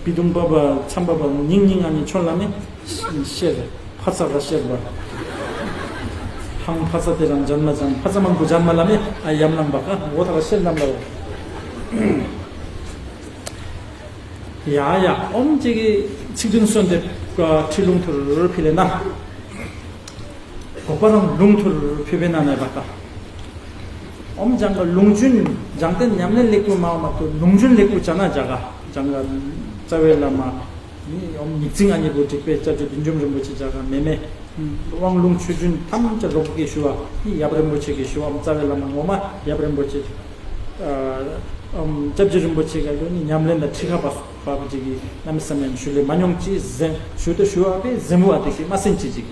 བི་དུང་པ་བ་འཆམ་པ་བ་ཉིང་ཉིང་ཨ་ནི་ཆོན་ལ་མེ་ཤེར། ཕ་ཚ་ར་ཤེར་བ། ཧང་ཕ་ཚ་དེ་རང་ཇན་མ་ཇན་ཕ་ཚ་མང་པོ་ཇན་མ་ལ་མེ་ཨ་ཡམ་ལང་བ་ཀ་འོ་ཐ་ར་ཤེར་ནམ་ལ་བ། ཡ་ཡ་ཨོམ་ཅིག་གི་ཚིག་བདུན་གསོལ་འདེབས་ཀ་ཁྲིད་ལུང་ཐུར་ཕི་ལེ་ན། འགོག་པ་རང་ལུང་ཐུར་ཕི་བེ་ན་ནའི་བ་ཀ། ཨོམ་ཇང་ག་ལུང་ཇུན་ཇང་ཏན་ཉམས་ལེན་ལེགས་པོ་མ་མ་ཏུ་ལུང་ཇུན་ལེགས་པོ་ཅ་ན་ཇ་ག་ཇང་ག་རྩ་བའི་བླ་མ། ནི་ཨོམ་ཉིག་ཙིང་ཨ་ནི་བོ་འགྲིག་པའི་སྐྱབས་རྗེ་བདུད་འཇོམས་རིན་པོ་ཆེ་ཇ་ག་མེ་མེ། དབང་ལུང་ཆོས་རྒྱུན་ཐམས་ཅད་རོགས་ཀྱིས་ཞུ་བ་ནི་ཡབ་རིན་པོ་ཆེ་གིས་ཞུ་བ་ཨོམ་རྩ་བའི་བླ་མ་ངོ་མ་ཡབ་རིན་པོ་ཆེ། ཨོམ་སྐྱབས་རྗེ་རིན་པོ་ཆེ་ག་ལོ་ནི་ཉམས་ལེན་དང་ཁྲི་ཁ་པ་པ་ཅིག་གིས་གནམ་མེད་ས་མེད་ཞུ་ལེ་མ་མྱོང་ཅི་ཟེན་ཞུ་ཏེ་ཞུ་བ་པའི་ཟེན་བུ་ཨ་དེ་ཞིག་མ་སེན་ཅི་ཅིག་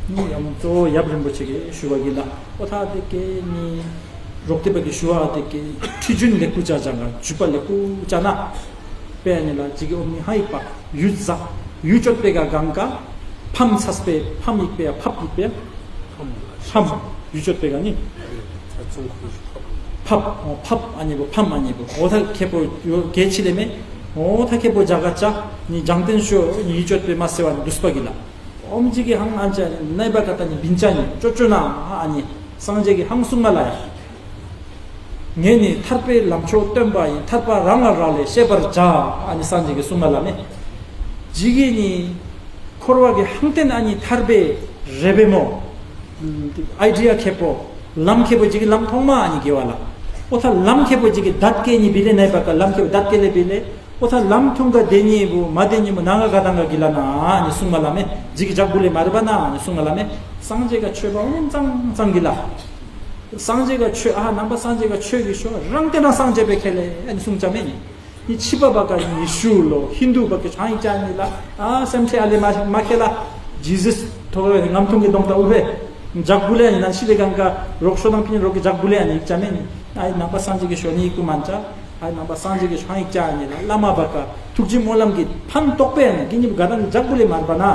ནི་ཨོམ་གཙོ་བོ་ཡབ་རིན་པོ་ཆེ་གིས་ཞུ་བ་གི་ལ་ཨོ་ཐ་དེ་ཀེ་ནི། རོགས་དེ་པ་གི་ཞུ་བ་དེ་ཀེ་ཁྲི་རྒྱུན་ལེགས་པོ་ཅ་ཅ་ང་ཇུ་པ་ལེགས་པོ་ཅ་ན། པེ་ཨ་ནི་ལ་ཇི་གི་ཨོ་མི་ཧ་ཡིག་པ་ཡུ་ཛ་ཡུ་ཅོད་པེ་ག་གང་ག་ཕམ་ཚས་པེ་ཕམ་ཡིག་པེ་ཡ་ཕབ་ཡིག་པེ་ཡ་ཕམ་ཡུ་ཅོད་པེ་ག་ནི་ཕབ་ཨོ་ཕབ་ཨ་ནི་བོ་ཕམ་ཨ་ནི་བོ་ཨོ་ཐ་ཁེ་པོ་ཡོ་གེ་ཆི་ལེ་མེ་ཨོ་ཐ་ཁེ་པོ་ཇ་ག་ཅ་ནི་ཇང་ཏན་ཤོ་ནི་ཡུ་ཅོད་པེ་མ་སེ་བ་ནི་དུས་པ་གི་ལ། ཨོམ་ཇི་གི་ཧང་ཨན་ཅ་ནའི་བ་ཀ་ཏ་ནི་བིན་ཅ་ནི་ཅོ་ཅོ་ན་ཨ་ནི་སངས་རྒྱས་ཀྱི་ཧང་གསུང་ང་ལ་ཡ། ངས་ནི་ཐར་པའི་ལམ་མཆོག་སྟོན་པ་ཡིན། ཐར་པ་རང་ལ་རག་ལས་ཤེས་པར་བྱ། ཨ་ནི་སངས་རྒྱས་ཀྱི་གསུང་ང་ལ་མེ། ཇི་གི་ནི་འཁོར་བ་གི་ཧང་ཏན་ཨ་ནི་ཐར་པའི་རེ་བེ་མོ། ཨའི་ཌི་ཡ་ཁེ་པོ། ལམ་ཁེ་པོ་ཇི་གི་ལམ་ཐོང་མ་ཨ་ནི་གི་བ་ལ། ཨོ་ཐ་ལམ་ཁེ་པོ་ཇི་གི་དད་ཀེ་ནི་བི་ལེ་ནའི་བ་ཀ་ལམ་ཁེ་པོ་དད་ཀེ་ལེ་བི་ལེ། ཨོ་ཐ་ལམ་ཐུང་ག་དེ་ཉིད་བུ་མ་དེ་ཉིད་མུ་ནང་ག་ག་དང་ག་གི་ལ་ན་ཨ་ནི་གསུང་ང་ལ་མེ། ཇི་གི་ཇག་བུ་ལེ་མ་རི་བ་ན་ཨ་ནི་གསུང་ང་ལ་མེ། སངས་རྒྱས་ཀ་ཆོས་པ་ཨོ་ནི་ཙང་ཙང་གི་ལ། སངས་རྒྱས་ཀ་ཆོས་ཨ་ནང་པ་སངས་རྒྱས་ཀ་ཆོས་གི་ཤོ་རང་ཏེ་རང་སངས་རྒྱས་པའི་ཁེ་ལེ་ཨ་ནི་གསུང་ཅ་མེ་ནི། ནི་ཕྱི་པ་བ་ཀ་ཡེ་ཤུ་ལོ་ཧིན་དུ་བ་ཀ་ཆང་ཡིག་ཅ་ནི་ལ་ཨ་སེམས་ཁྲེ་ཨ་ལེ་མ་མ་ཁེ་ལ། ཇི་ཟིས་ཐོག་རེ་ངམ་ཐུང་གི་གདོང་ལྟ་ཨུ་བེ། ཇག་བུ་ལེ་ཨ་ནི་ན་ཤི་ལེ་གང་ག་རོག་ཤོ་དང་ཕི་ཉིན་རོག་གི་ཇག་བུ་ལེ་ཨ་ནི་ཡིག་ཅ་མེ་ནི། ཨ་ནང་པ་སངས་རྒྱས་ཀྱི་ཤོ་ནི་ཡིག་ཏུ་མན་ཅ། ཨ་ནང་པ་སངས་རྒྱས་ཀྱི་ཤོ་ཡིག་ཅ་ནི་ལ་བླ་མ་བ་ཀ་ཐུགས་རྗེ་སྨོན་ལམ་གྱི་ཕན་ཐོགས་པའི་ཨ་ནི་གི་ཉིབ་ག་དང་ཇག་བུ་ལེ་མར་པ་ན།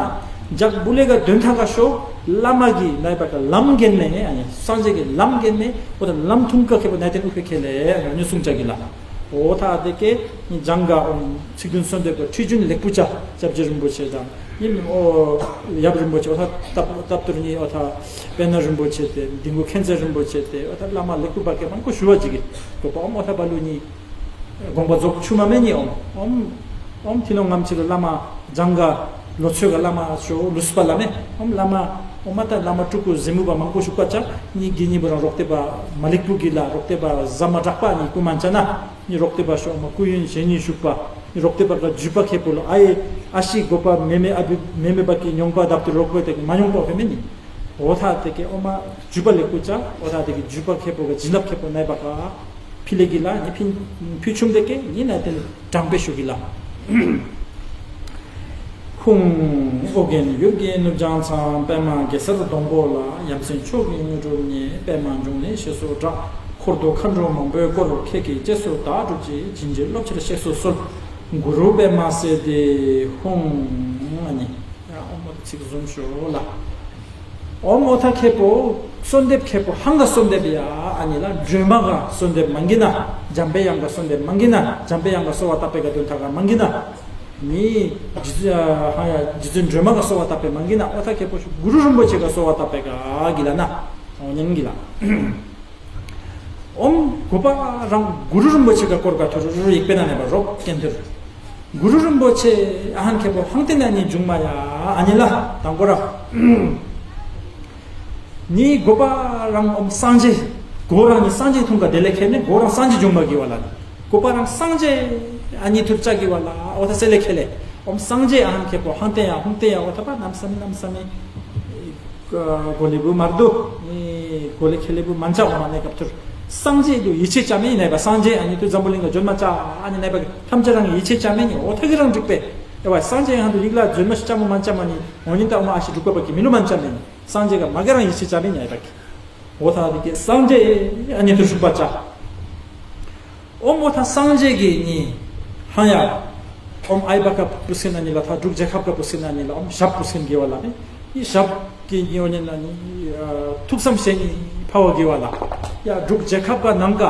ཇག་བུ་ལེ་ག་དོན་ཐང་ག་ཤོ་བླ་མ་གི་ནའི་བ་ཀ་ལམ་གེན་མེ་ཨ་ནི་སངས་རྒྱས་ཀྱི་ལམ་གེན་མེ་ཨོ་ད་ལམ་ཐུང་ཀ་ཁེ་པོ་ནའི་ཏེན་ཨུ་ཕེ་ཁེ་ལེ་ཨ་ནི་གསུང་ཅ་གི་ལ། ཨོ་ཐ་དེ་ཀེ་ནི་ཇང་ག་ཨོམ་ཚིག་བདུན་གསོལ་འདེབས་པ་ཁྲིད་རྒྱུན་ལེགས་པོ་ཅ་སྐྱབས་རྗེ་རིན་པོ་ཆེ་དང་ནི་ཨོ་ཡབ་རིན་པོ་ཆེ་ཨོ་ཐ་སྟབས་སྟབས་བསྟུར་ནི་ཨོ་ཐ་དཔལ་ནོར་རིན་པོ་ཆེ་དེ་འདི་མགོ་མཁྱེན་བརྩེ་རིན་པོ་ཆེ་དེ་ཨོ་ཐ་བླ་མ་ལེགས་པོ་བ་ཀེ་མང་པོ་ཞུ་བ་ཅིག་གི་གོ་པ་ཨོམ་ཨོ་ཐ་བ་ལུ་ནི་དགོངས་པ་རྫོགས་ཆུ་མ་མེ་ནི་ཨོམ་ཨོམ་ཨོམ་ཐི་ལོ་ངམ་ཆི་ལོ་བླ་མ་ཇང་ག་ལོ་ཚོད་ག་བླ་མ་ཤོ་ལུས་པ་ལ་མེ་ཨོམ་བླ་མ་ཨོ་མ་ཐ་བླ་མ་ཕྲུ་གུ་ཟེ་མུ་བ་མང་པོ་ཞུགས་པ་ཅ་ནི་གི་ནི་བུ་རང་རོག་ཏེ་བ་མ་ལེགས་པོ་གི་ལ་རོག་ཏེ་བ་ཟ་མ་དྲག་པ་ནི་ཀུ་མན་ཅ་ན། ནི་རོག་ཏེ་བ་ཤོག་མ་སྐུ་ཡོན་གཞན་ཉིད་ཞུགས་པ། ནི་རོག་ཏེ་བ་ག་ཇུས་པ་ཁེ་པོ་ལོ་ཨ་ཡེ་ཨ་ཤི་གོ་པ་མེ་མེ་ཨ་བི་མེ་མེ་བ་ཀི་ཉོང་པ་དབ་ཏུ་རོག་པོ་ཏེ་མ་ཉོང་པོ་ཕེ་མེ་ནི། ཨོ་ཐ་ཏེ་ཀེ་ཨོ་མ་ཇུས་པ་ལེགས་པོ་ཅ་ཨོ་ཐ་ཏེ་ཀེ་ཇུས་པ་ཁེ་པོ་ག་བྱིན་རླབས་ཁེ་པོ་ནའི་བ་ཀ་ཕི་ལེ་གི་ལ་ནི་ཕི་ཕི་ཆུམ་ཏེ་ཀེ་ནི་ན་ཏེ་དྲང་པེ་ཤོ་གི་ལ། ཁུངས། ཨོ་རྒྱན་ཡུལ་གྱི་ནུབ་བྱང་མཚམས། པདྨ་གེ་སར་སྡོང་པོ་ལ། ཡ་མཚན་མཆོག་གི་དངོས་གྲུབ་བརྙེས། པདྨ་འབྱུང་གནས་ཞེས་སུ་གྲགས། འཁོར་དུ་མཁའ་འགྲོ་མང་པོས་བསྐོར། ཁྱེད་ཀྱི་གཅེས་སུ་བདག་སྒྲུབ་ཀྱིས། བྱིན་གྱིས་རློབ་ཕྱིར་གཤེགས་སུ་གསོལ། གུ་རུ་པདྨ་སིདྡྷི་ཧཱུྃ། ཨ་ནི། ཡ་ཨོ་མ་ཚིག་བཟུང་ཤོག་ལ། ཨོ་མོ་ཐ་ཁེ་པོ། གསོལ་འདེབས་ཁེ་པོ་ཧང་ག་གསོལ་འདེབས་ཡ་ཨ་ནི་ལ་སྒྲོལ་མ་ག་གསོལ་འདེབས་མང་གི་ན། འཇམ་པའི་དབྱངས་ག་གསོལ་འདེབས་མང་གི་ན། འཇམ་པའི་དབྱངས་ག་གསོལ་བ་བཏབ་པའི་ག་དོན་ཐ་ག་མང་གི་ན། ནི། རྗེ་བཙུན་ཧ་ཡ་རྗེ་བཙུན་སྒྲོལ་མ་ག་གསོལ་བ་བཏབ་པའི་མང་གི་ན་ཨོ་ཐ་ཁེ་པོ་ཤུ་གུ་རུ་རིན་པོ་ཆེ་ག་གསོལ་བ་བཏབ་པའི་ག་གི་ལ་ན། ཨོ་ཉན་གི་ལ། ཨོམ་གོ་པ་རང་གུ་རུ་རིན་པོ་ཆེ་ག་སྐོར་ག་ཐུ་རུ་རུ་ཡིག་པེ་ན་ནེ་བ་རོག་ཀེན་ཐུར། གུ་རུ་རིན་པོ་ཆེ་ཨ་ཧན་ཁེ་པོ་ཧང་ཏེ་ན་ནི་འབྱུང་མ་ཡ་ཨ་ནི་ལ་དང་གོ་ར། ནི་གོ་པ་རང་ཨོམ་སངས་རྒྱས། གོ་རང་ནི་སངས་རྒྱས་ཐུང་ག་དེ་ལེ་ཁེ་ནི་གོ་རང་སངས་རྒྱས་འབྱུང་མ་གི་བ་ལ། གོ་པ་རང་སངས་རྒྱས་ཨ་ནི་ཐུར་ཅག་གི་བ་ལ་ཨོ་ཐ་སེ་ལེ་ཁེ་ལེ། ཨོམ་སངས་རྒྱས་ཨ་ཧན་ཁེ་པོ་ཧང་ཏེ་ཡ་ཧུང་ཏེ་ཡ་ཨོ་ཐ་པ་ནམ་ས་མི་ནམ་ས་མི། གོ་ལེ་བུ་མར་དུ། གོ་ལེ་ཁེ་ལེ་བུ་མན་ཅ་ཨོ་མ་ནེ་སྐབས་ཐུར། སངས་རྒྱས་དུ་ཡིད་ཆེས་ཅ་མེ་ནེ་བ་སངས་རྒྱས་ཨ་ནི་ཐུ་འཛམ་བུ་གླིང་ག་འབྱོན་མ་ཅ་ཨ་ནི་ནེ་བ་ཐམས་ཅད་རང་ཡིད་ཆེས་ཅ་མེ་ནི་ཨོ་ཐ་གི་རང་འགྲིག་པེ། ཨེ་བ་སངས་རྒྱས་ཧན་དུ་ཡིག་ལ་འབྱོན་མ་ཤི་ཅ་མོ་མན་ཅ་མ་ནི་ཨོ་ཉིན་ད་ཨོ་མ་ཨ་ཤི་འགྲུག་པ་པ་གི་མི་ལུ་མན་ཅ་མེ་ནི། སངས་རྒྱས་ག་མ་ག་རང་ཡིད་ཆེས་ཅ་མེ་ནི་ཨེ་བ་གི། འོ་ཐ་དེ་ཀེ་སངས་རྒྱས་ཨ་ནི་ཐུ་ཤུག་པ་ཅ། ཨོམ་འོ་ཐ་སངས་རྒྱས་ཀྱི་ནི་ཧང་ཡ། ཨོམ་ཨའི་བ་ཀ་པུ་སིན་ཨ་ནི་ལ་ཐ་འབྲུག་རྒྱལ་ཁབ་ཀ་པུ་སིན་ཨ་ནི་ལ་ཨོམ་ཞབས་པུ་སིན་གི་བ་ལ་ནི། ཨི་ཞབས་ཀྱི་ནི་ཨོ་ནི་ན་ནི་ཐུགས་བསམ་བཞེས་ནི་ཕ་བ་གི་བ་ལ། ཡ་འབྲུག་རྒྱལ་ཁབ་ཀ་ནང་ཀ་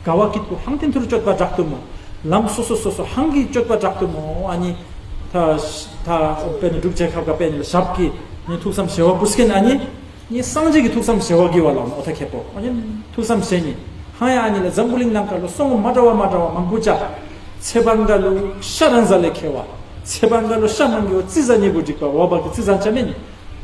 ག་བ་ཀིད་པོ་ཧང་ཏེན་ཐུར་སྤྱོད་པ་དྲག་ཏུ་མོ། ལམ་སོ་སོ་སོ་སོ་ཧང་གི་སྤྱོད་པ་དྲག་ཏུ་མོ་ཨ་ནི། ཐ་ཐ་ཨོ་པེ་ནི་འབྲུག་རྒྱལ་ཁབ་ཀ་པེ་ནི་ཞབས་ཀྱི་ནི་ཐུགས་བསམ་བཞེས་བ་པུ་སིན་ཨ་ནི། ངས་སངས་རྒྱས་ཀྱི་ཐུགས་བསམ་བཞེས་བ་གི་བ་ལ་ཨོ་ཐ་ཁེ་པོ། ཨོ་ཉན་ཐུགས་བསམ་བཞེས་ནི། ཧང་ཡ་ཨ་ནི་ལ་འཛམ་བུ་གླིང་ནང་ཀ་ལོ་སོང་མ་འདྲ་བ་མ་འདྲ་བ་མང་པོ་ཅག་ཚེ་བང་ག་ལུ་ཤ་རང་ཟ་ལེ་ཁེ་བ། ཚེ་བང་ག་ལུ་ཤ་མང་གི་བ་རྩི་ཟ་ཉེ་བུ་འགྲིག་པ་བ་བ་གི་རྩི་ཟ་ཆ་མེ་ནི།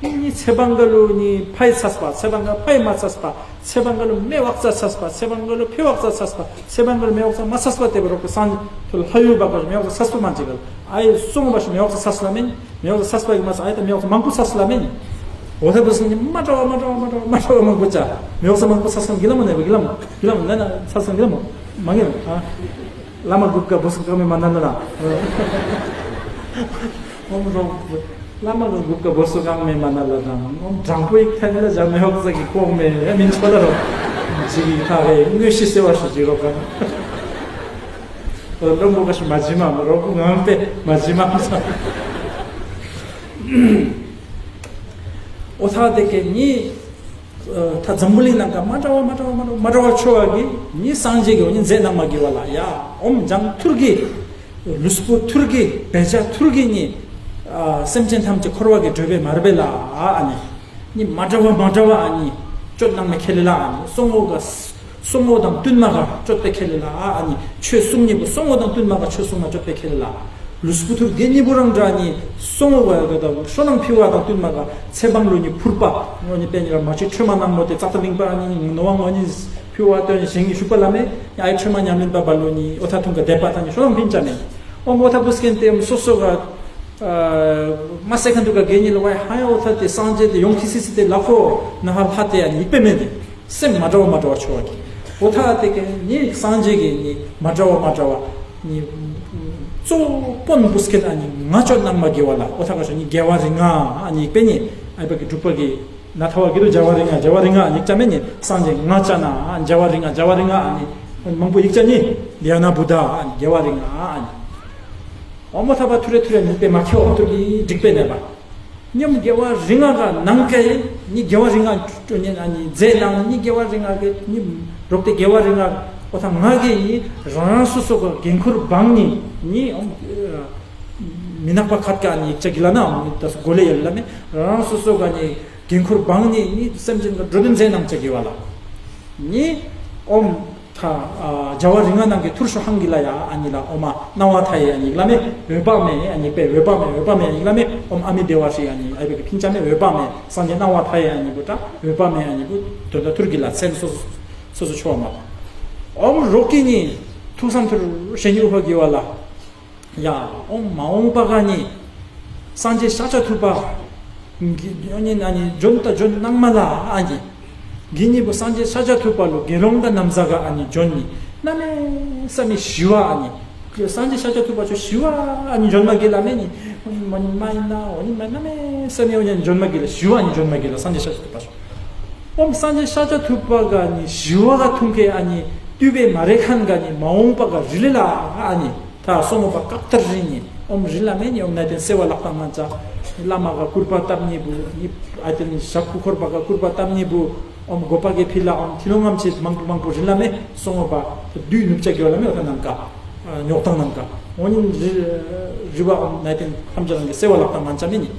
ཨི་ནི་ཚེ་བང་ག་ལུ་ནི་ཕའི་ཚས་པ་ཚེ་བང་ག་ཕའི་མ་ཚས་པ་ཚེ་བང་ག་ལུ་མེ་བག་ཚ་ཚས་པ་ཚེ་བང་ག་ལུ་ཕེ་བག་ཚ་ཚས་པ་ཚེ་བང་ག་ལུ་མེ་བག་ཚ་མ་ཚས་པ་དེ་བ་རོག་གི་སང་ཐུ་ལྷ་ཡུལ་བ་ག་མེ་བག་ཚ་མ་ཚས་པ་མ་འགྲིག་ག་ཨ་ཡི་སོང་བ་ཤི་མེ་བག་ཚ་ཚས་ལ་མེ་ནི། མེ་འོ་ས་ས་སྤ་གི་མ་ས་ཨ་ཡི་ད་མེ་འོ་ས་མང་པོ་ས་སུ་ལ་མེ་ནི། འོ་ཐ་བུ་སུ་ནི་མ་འདྲ་བ་མ་འདྲ་བ་མ་འདྲ་བ་མ་འདྲ་བ་མང་པོ་ཅག་མེ་འོ་ས་མང་པོ་ས་སུ་ལ་གི་ལ་མོ་ནེ་བ་གི་ལ་མོ་གི་ལ་མོ་ན་ན་ས་སུ་གི་ལ་མོ་མ་ངེ་ཨ། བླ་མ་གུབ་ཀ་བོ་སུ་གང་མེ་མ་ན་ན་ན། འོ་མ་རོ། བླ་མ་གུབ་ཀ་བོ་སུ་གང་མེ་མ་ན་ལ་དང་འོ་དྲང་པོ་ཡིག་ཐན་ལ་ཇ་མེ་འོ་ས་གི་ཀོང་མེ་ཨ་མིན་ཆོ་ལ་རོ། ཇི་གི་ཁ་རེ་དངོས་གཞི་སེ་བ་ཤུ་ཇི་རོ་ག། འོ་ལོ་མོ་ག་ཤུ་མ་ཇི་མ་མ་རོ་གུ་ངང་པེ་མ་ཇི་མ་མ་ས། ཨོ་ཐ་དེ་ཀེ་ནི། ཨ་ཐ་འཛམ་བུ་གླིང་ནང་ཀ་མ་འདྲ་བ་མ་འདྲ་བ་མ་འདྲ་བ་མ་འདྲ་བ་མ་འདྲ་བ་ཆོ་བ་གི་ནི་སངས་རྒྱས་ཀྱི་འོ་ནི་མཛད་གནང་མ་གི་བ་ལ་ཡ་ཨོམ་འཇང་ཐུར་གི། ལུས་པོ་ཐུར་གི་བེ་ཇ་ཐུར་གི་ནི། ཨ་སེམས་ཅན་ཐམས་ཅད་འཁོར་བ་གི་སྒྲོན་མེ་མ་རེད་པས་ལ། ཨ་ནི་ནི་མ་འདྲ་བ་མ་འདྲ་བ་ཨ་ནི་སྤྱོད་གནང་མེད་ཁེ་ལེ་ལ། ཨ་ནི་སོ་ངོ་ག་སོ་ངོ་དང་བསྟུན་མ་ག་སྤྱོད་པའི་ཁེ་ལེ་ལ། ཨ་ནི་ཆོས་གསུང་ཉིན་པོ་སོ་ངོ་དང་བསྟུན་མ་ག་ཆོས་གསུང་མ་སྤྱོད་པའི་ཁེ་ལེ་ལ། ལུས་པོ་ཐུར་གེ་ཉིན་པོ་རང་འདྲ་ནི་སོ་ངོ་ག་ག་དང་ཤོ་ནང་ཕི་བ་དང་བསྟུན་མ་ག་ཚེ་འབངས་ལོ་ནི་ཕུར་པ་ངོ་ནི་པེ་ནི་ར་མ་ཆི་ཁྲོས་མ་ནང་མོ་དེ་ཙག་ཏ་ལིང་པ་ནི་ནོ་བ་ངོ་ནི་ཕི་བ་དོན་ཞིང་ནི་ཤུ་པ་ལ་མེ་ཨའི་ཁྲོས་མ་ཉམས་ལེན་པ་བ་ལོ་ནི་ཨོ་ཐ་ཐུང་ག་དེ་པ་ཐ་ནི་ཤོ་ནང་ཕིན་ཅ་མེ། ཨོ་མོ་ཐ་བུ་སྐེན་ཏེ་སོ་སོ་ག་མ་སེ་ཁན་དུ་ག་གེ་ཉི་ལ་བའི་ཧ་ཡ་ཨོ་ཐ་དེ་སངས་རྒྱས་དེ་ཡོང་ཁི་སི་སི་དེ་ལ་ཁོ་ན་ཧ་ལྷ་དེ་ཡ་ནི་ཡིག་པེ་མེ་དེ་སེམས་མ་འདྲ་བ་མ་འདྲ་བ་ཆོ་བ་གི་ཨོ་ཐ་དེ་གེ་ཉི་སངས་རྒྱས་གེ་ཉི་མ་འདྲ་བ་མ་འདྲ་བ་ཉི་གཙོ་བོ་དཔོན་བུ་སྐེན་ཨ་ཉི་ང་ཅོ་ནང་མ་དགེ་བ་ལ་ཨོ་ཐ་ག་ཤོ་ཉི་དགེ་བ་རིང་ང་ཨ་ཉི་ཡིག་པེ་ཉི་ཨ་བ་གི་འབྲུག་པ་གི་ན་ཐ་བ་གི་དུ་བྱ་བ་རིང་ང་བྱ་བ་རིང་ང་ཉིག་ཅ་མེ་ཉི་སངས་རྒྱས་ང་ཅ་ན་བྱ་བ་རིང་ང་བྱ་བ་རིང་ང་ཨ་ཉི་མང་པོ་ཡིག་ཅ་ཉི་ལི་ཡ་ན་བུ་དྷ་ཨ་ཉི་དགེ་བ་རིང་ང་ཨ་ཉི། ཨོ་མོ་ཐ་བ་ཐུ་རེ་ཐུ་རེ་ཉིག་པེ་མ་ཁེ་ཨོ་ཐུ་གི་འགྲིག་པེ་ནེ་བ། ཉམ་དགེ་བ་རིང་ང་ག་ནང་ག་ཡི་ཉི་དགེ་བ་རིང་ང་ཉི་ཨ་ཉི་རྫས་ནང་ཉི་དགེ་བ་རིང་ང་གི་ཉི་རོག་ཏེ་དགེ་བ་རིང་ང་ཨོ་ཐ་ང་གི་ཉི་རང་རང་སོ་སོ་ག་འགན་ཁུར་བང་ཉི་ཉི་ཨོ་མི་ནག་པ་ཁ་ཀ་ཉི་ཡིག་ཅ་གི་ལ་ན་ཨོ་མི་ད་སུ་གོ་ལེ་ཡ་ལ་མེ་རང་རང་སོ་སོ་ག་ཉི་འགན་ཁུར་བང་ནི་ནི་སེམས་ཅན་གྱི་འགྲོ་དོན་མཛད་གནང་བྱ་དགེ་བ་ལ། ནི་ཨོམ་ཐ་ཨ་བྱ་བ་རིང་ང་ནང་གི་ཐུར་ཤོ་ཧང་གི་ལ་ཡ་ཨ་ནི་ལ་ཨོ་མ་སྣང་བ་མཐའ་ཡས་ཨ་ནི་ལ་མེ་འོད་དཔག་མེད་ཨ་ནི་པེ་འོད་དཔག་མེད་འོད་དཔག་མེད་ཨ་ནི་ལ་མེ་ཨོམ་ཨ་མི་དེ་བ་ཧྲི་ཨ་ནི་ཨ་བེ་གི་ཕིན་ཆ་མེ་འོད་དཔག་མེད་སངས་རྒྱས་སྣང་བ་མཐའ་ཡས་ཨ་ནི་བུ་ཏྲ་འོད་དཔག་མེད་ཨ་ནི་བུ་དོན་དག་ཐུར་གི་ལ་མཚན་སོ་སོ་སོ་སོ་ཆོ་བ་མ། ཨོམ་རོག་གི་ནི་ཐུགས་བསམ་ཐུར་ཞེ་ཉི་འུ་ཧོ་གི་བ་ལ། ཡ། ཨོམ་མ་འོངས་པ་ག་ནི། སངས་རྒྱས་ཤཱཀྱ་ཐུབ་པ། ཨ་ནི་ཨ་ནི་འབྱོན་ད་འབྱོན་གནང་མ་ལ་ཨ་ནི། གི་ཉི་པོ་སངས་རྒྱས་ཤཱཀྱ་ཐུབ་པ་ལོ་དགེ་སློང་ག་ན་བཟའ་ག་ཨ་ནི་འབྱོན་ནི། གནམ་མེད་ས་མེད་ཞི་བ་ཨ་ནི། སངས་རྒྱས་ཤཱཀྱ་ཐུབ་པ་ཆོ་ཞི་བ་ཨ་ནི་འབྱོན་མ་གི་ལ་མེ་ནི། མ་ནི་མ་ཡིན་ན་འོ་ནི་མ་གནམ་མེད་ས་མེད་འོ་ནི་འབྱོན་མ་གི་ལ་ཞི་བ་ཨ་ནི་འབྱོན་མ་གི་ལ་སངས་རྒྱས་ཤཱཀྱ་ཐུབ་པ་ཆོ། ཨོམ་སངས་རྒྱས་ཤཱཀྱ་ཐུབ་པ་ག་ནི་ཞི་བ་ག་ཐུང་ཁེ་ཨ་ནི་བཏུས་པའི་མ་རེ་ཁན་ག་ནི་མ་འོངས་པ་ག་རི་ལི་ལ་ཨ་ནི་ད་སོ་ངོ་པ་ཀག་ཏར་རི་ནི་ཨོམ་རི་ལ་མེ་ནི་ཨོམ་ནའི་ཏེན་སེ་བ་ལག་ཏང་ང་ཅ་བླ་མ་ག་སྐུར་པ་བཏབ་ནི་བུ་ནི་ཨ་ཏེན་ཞབས་སྐུ་འཁོར་པ་ག་སྐུར་པ་བཏབ་ནི་བུ་ཨོམ་གོ་པ་གེ་ཕི་ལ་ཨོམ་ཐི་ལོ་ངམ་ཆེ་མང་པོ་མང་པོ་རི་ལ་མེ་སོ་ངོ་པ་བདུད་ནུབ་ཅ་གི་བ་ལ་མེ་ཨོ་ཐ་ནང་ག་ཉོག་ཏང་ནང་ག་ཨོ་ནི་རི་རི་བ་ཨོམ་ནའི་ཏེན་ཐམས་ཅད་རང་གི་སེ་བ་ལག་ཏང་ང་ཅ་མེ་ནི།